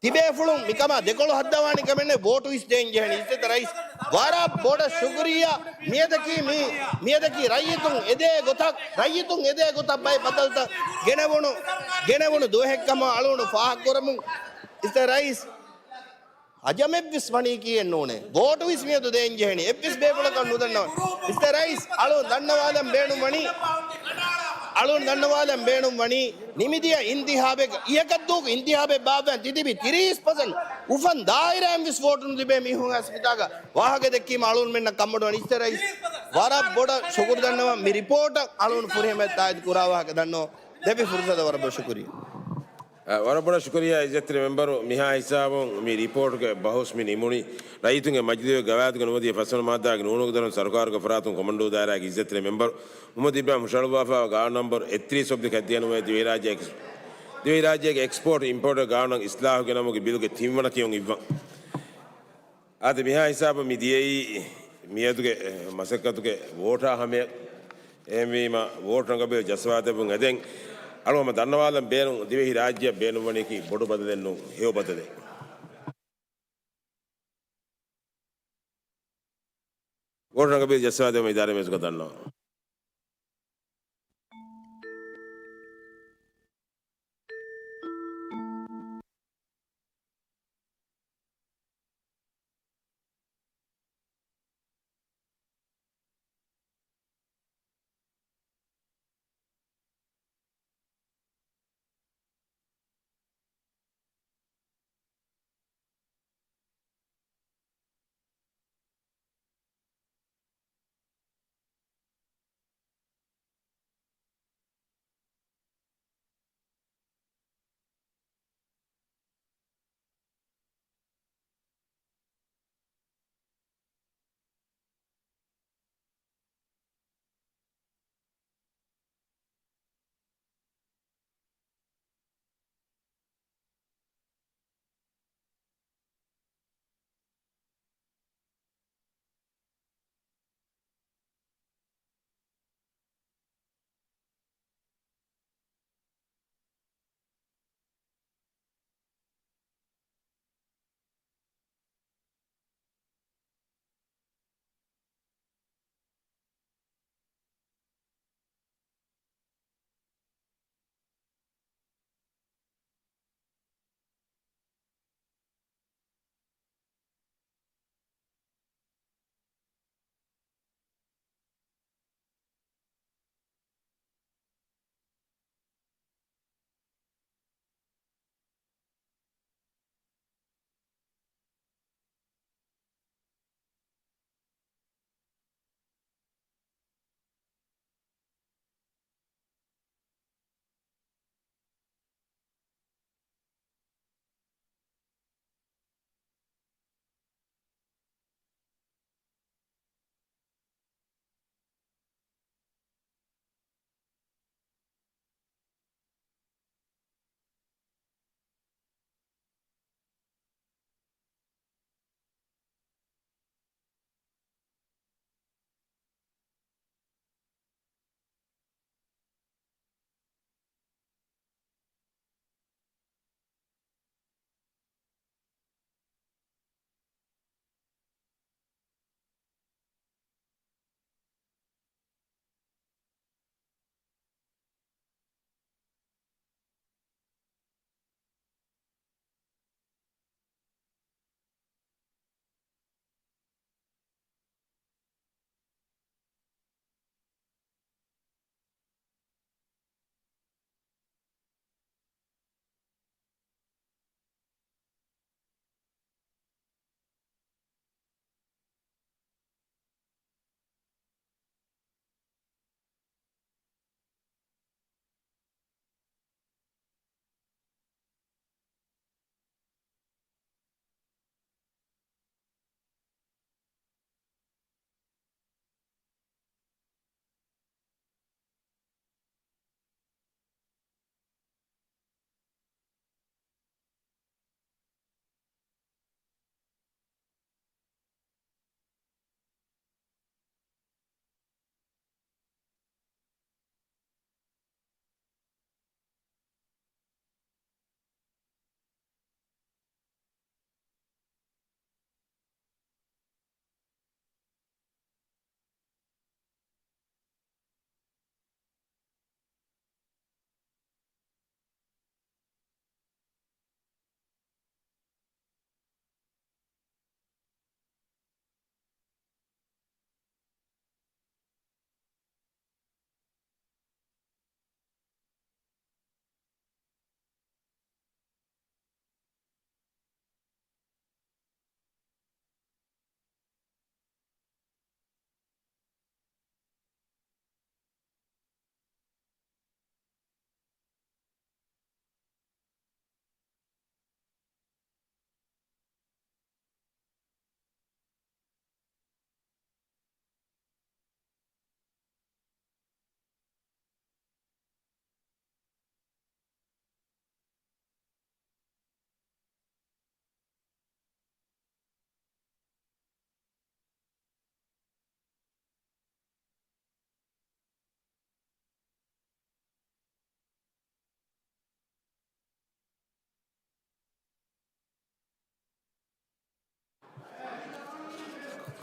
ތިބޭފުޅުން މިކަމާ ދެކޮޅު ހައްދަވާނެ ކަމެއް ނެތް ވޯޓު ވިސް ދޭން ޖެހެނީ. އިއްޒަތްތެރި ރައީސް ވަރަށް ބޮޑަށް ޝުކުރިއްޔާ. މިއަދަކީ މި، މިއަދަކީ ރައްޔިތުން އެދޭ ގޮތަށް، ރައްޔިތުން އެދޭ ގޮތަށް ބައެއް ބަދަލުތައް ގެނެވުނު، ގެނެވުނު ދުވަހެއްކަމަށް އަޅުގަނޑު ފާހަގަކުރަމުން. އިއްޒަތްތެރި ރައީސް އަޖަމެއްވެސް ވަނީކީއެއް ނޫނޭ. ވޯޓުވެސް މިއަދު ދޭންޖެހެނީ. އެއްވެސް ބޭފުޅަކަށް ނުދަންނަވަން. އިއްޒަތްތެރި ރައީސް އަޅުން ދަންނަވާލަން ބޭނުންވަނީ، އަޅުން ދަންނަވާލަން ބޭނުންވަނީ، ނިމިދިޔަ އިންތިހާބެއްގަ، އިހަކަށްދޫކު އިންތިހާބެއް ބާއްވާން ތިތިބި ތިރީސް ޕަސެންޓް އުފަން ދާއިރާއިންވެސް ވޯޓު ނުލިބޭ މީހުން އަސް މިތާގަ ވާހަކަ ދެއްކީމަ އަޅުންމެންނަށް ކަންބޮޑުވަނީ. އިއްޒަތްތެރި ރައީސް ވަރަށް ބޮޑަށް ޝުކުރު ދަންނަވަން. މި ރިޕޯޓަށް އަޅުން ފުރިހަމަޔަށް ތާއީދު ކުރާ ވާހަކަ ދަންނަވަން. ދެއްވި ފުރުސަތަށް ވަރަށް ބޮޑަށް ޝުކުރިއްޔާ. އަ، ވަރަށް ބޮޑަށް ޝުކުރިއްޔާ އިއްޒަތްތެރި މެމްބަރު. މިހާ ހިސާބުން މި ރިޕޯޓުގެ ބަހުސް މި ނިމުނީ. ރައްޔިތުންގެ މަޖިލީހުގެ ގަވާއިދުގަ ނުވަދިހަ ފަސްވަނަ މާއްދާގެ ނޫނުގެ ދަރުން ސަރުކާރުގެ ފަރާތުން ކޮމަންޑޫ ދާއިރާގެ އިއްޒަތްތެރި މެމްބަރު މުހައްމަދު އިބްރާހިމް ހުށަހަޅުއްވާފައިވާ ގާނޫނު ނަންބަރު އެއްތިރީސް އޮފް ދި ކައްދިޔަނުވެ ދިވެހިރާއްޖޭގެ، ދިވެހިރާއްޖޭގެ އެކްސްޕޯޓް އިމްޕޯޓްގެ ގާނޫނަށް އިސްލާހު ގެނަމުގެ ބިލުގެ ތިންވަނަ ކިޔުން އިއްވަން. އާދެ، މިހާ ހިސާބަށް މި ދިޔައީ މިއަދުގެ، އެ، މަސައްކަތުގެ ވޯޓާ ހަމަޔަށް. އެހެންވީމަ، ވޯޓު ރަނގަބީލު ޖައްސަވާދެއްވުން އެދެން. އަޅުގަނޑު ދަންނަވާލަން ބޭނުން، ދިވެހިރާއްޖެއަށް ބޭނުންވަނީކީ ބޮޑު ބަދަލެއް ނޫން، ހެޔޮ ބަދަލެއް. ވޯޓު ރަނގަބީލު ޖައްސަވާދެއްވުމަށް އިދާރީ މޭޒުގަ ދަންނަވަން.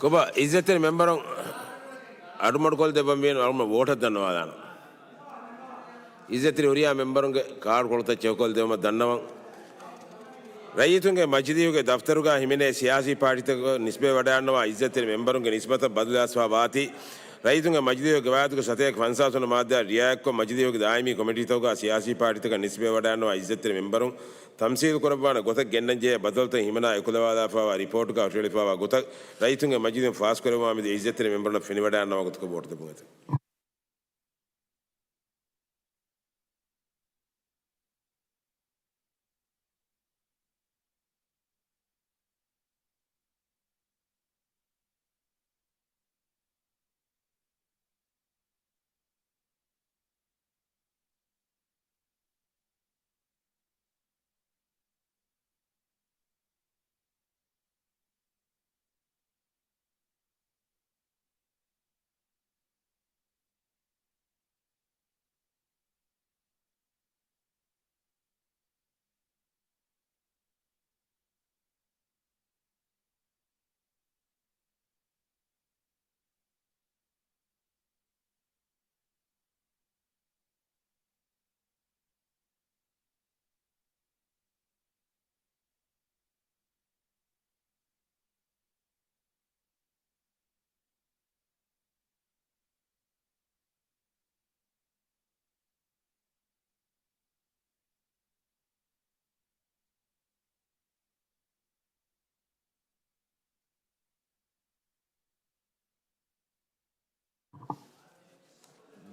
ކޮބާ އިއްޒަތްތެރި މެމްބަރުން އަޑުމަޑުކޮށްދެއްވަން ވީނު އަޅުގަނޑު ވޯޓަށް ދަންނަވާލާނަން. އިއްޒަތްތެރި ހުރިހާ މެމްބަރުންގެ ކާޑުކޮޅުތައް ޗެކުކޮށްދެއްވުމަށް ދަންނަވަން. ރައްޔިތުންގެ މަޖިލީހުގެ ދަފްތަރުގަ ހިމެނޭ ސިޔާސީ ޕާޓީތަކަށް ނިސްބަތްވެވަޑައިގަންނަވާ އިއްޒަތްތެރި މެމްބަރުންގެ ނިސްބަތަށް ބަދަލުވެފަވާތީ، ރައްޔިތުންގެ މަޖިލީހުގެ ގަވާއިދުގެ ސަތޭކަ ފަންސާސް ވަނަ މާއްދާއަށް ރިއާޔަތްކޮށް، މަޖިލީހުގެ ދާއިމީ ކޮމިޓީތަކުގަ ސިޔާސީ ޕާޓީތަކަށް ނިސްބަތްވެވަޑައިގަންނަވާ އިއްޒަތްތެރި މެމްބަރުން ތަމްސީލު ކުރައްވާނެ ގޮތަށް ގެންނަންޖެހޭ ބަދަލުތައް ހިމަނާ އެކުލަވާލާފައިވާ ރިޕޯޓުގަ ހުށަހެޅިފައިވާ ގޮތަށް ރައްޔިތުންގެ މަޖިލީހުން ފާސްކުރެއްވުމާ މެދު އިއްޒަތްތެރި މެމްބަރުންނަށް ފެނިވަޑައިގަންނަވާ ގޮތަކަށް ވޯޓު ދެއްވުން އެދެން.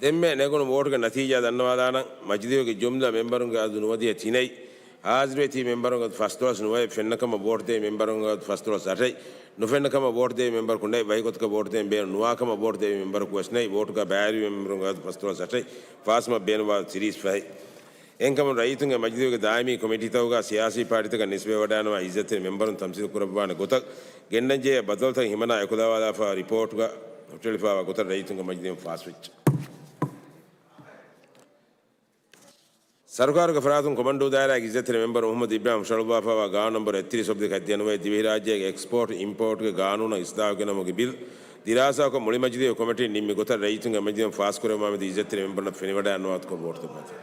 ދެންމެ ނެގުނު ވޯޓުގެ ނަތީޖާ ދަންނަވާލާނަން. މަޖިލީހުގެ ޖުމްލަ މެމްބަރުންގެ އަދަދު ނުވަދިހަ ތިނެއް، ހާޒިރުވެތި މެމްބަރުންގެ އަދަދު ފަސްދޮޅަސް ނުވައެއް، ފެންނަކަމަށް ވޯޓު ދޭ މެމްބަރުންގެ އަދަދު ފަސްދޮޅަސް އަށެއް، ނުފެންނަކަމަށް ވޯޓު ދޭ މެމްބަރަކު ނެތް، ވަކި ގޮތަކަށް ވޯޓު ދޭން ބޭނުން ނުވާކަމަށް ވޯޓު ދޭ މެމްބަރަކު ވެސް ނެތް، ވޯޓުގަ ބައިވެރި މެމްބަރުންގެ އަދަދު ފަސްދޮޅަސް އަށެއް، ފާސްވުމަށް ބޭނުންވާ ތިރީސް ފަހެއް. އެހެންކަމުން ރައްޔިތުންގެ މަޖިލީހުގެ ދާއިމީ ކޮމިޓީތަކުގަ ސިޔާސީ ޕާޓީތަކަށް ނިސްބަތްވެވަޑައިގަންނަވާ އިއްޒަތްތެރި މެމްބަރުން ތަމްސީލު ކުރައްވާނެ ގޮތަށް ގެންނަންޖެހޭ ބަދަލުތައް ހިމަނާ އެކުލަވާލާފައިވާ ރިޕޯޓުގަ ހުށަހެޅިފައިވާ ގޮތަށް ރައްޔިތުންގެ މަޖިލީހުން ފާސްވެއްޖެ. ސަރުކާރުގެ ފަރާތުން ކޮމަންޑޫ ދާއިރާގެ އިއްޒަތްތެރި މެމްބަރު މުހައްމަދު އިބްރާހިމް ހުށަހަޅުއްވާފައިވާ ގާނޫނު ނަންބަރު އެއްތިރީސް އޮބްލިކް ހަތްދިހަ ނުވައެއް ދިވެހިރާއްޖޭގެ އެކްސްޕޯޓް އިމްޕޯޓްގެ ގާނޫނަށް އިސްލާހު ގެނައުމުގެ ބިލް ދިރާސާކޮށް މުޅި މަޖިލީހު ކޮމިޓީން ނިންމި ގޮތަށް ރައްޔިތުންގެ މަޖިލީހުން ފާސްކުރެއްވުމާ މެދު އިއްޒަތްތެރި މެމްބަރުންނަށް ފެނިވަޑައިގަންނަވާ ގޮތަކަށް ވޯޓު ދެއްވާތި.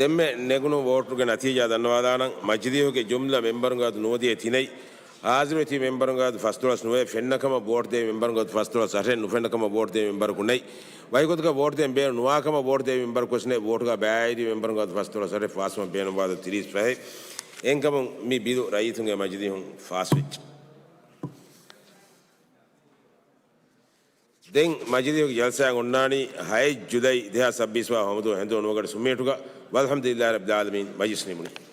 ދެންމެ ނެގުނު ވޯޓުގެ ނަތީޖާ ދަންނަވާލާނަން. މަޖިލީހުގެ ޖުމްލަ މެމްބަރުންގެ އަދަދު ނުވަދިހަ ތިނެއް، ހާޒިރުވެތި މެމްބަރުންގެ އަދަދު ފަސްދޮޅަސް ނުވައެއް، ފެންނަކަމަށް ވޯޓު ދޭ މެމްބަރުންގެ އަދަދު ފަސްދޮޅަސް އަށެއް، ނުފެންނަކަމަށް ވޯޓު ދޭ މެމްބަރަކު ނެތް. ވަކި ގޮތަކަށް ވޯޓު ދޭން ބޭނުން ނުވާކަމަށް ވޯޓު ދޭ މެމްބަރަކު ވެސް ނެތް. ވޯޓުގަ ބައިވެރި މެމްބަރުންގެ އަދަދު ފަސްދޮޅަސް އަށެއް، ފާސްވުމަށް ބޭނުންވާ އަދަދު ތިރީސް ފަހެއް. އެހެންކަމުން މި ބިލު ރައްޔިތުންގެ މަޖިލީހުން ފާސްވެއްޖެ. ދެން މަޖިލީހުގެ ޖަލްސާއެއް އޮންނާނީ ހައެއް ޖުލައި ދެހާސް ސައްބީސް ވާ ހަމަދުވަހު ހެނދުނު ނުވަގަޑި ސުންމިއެޓުގަ. ވަލްޙަމްދުލިއްލާހި ރައްބިލް ޢާލަމީން. މަޖިލިސް ނިމުނީ.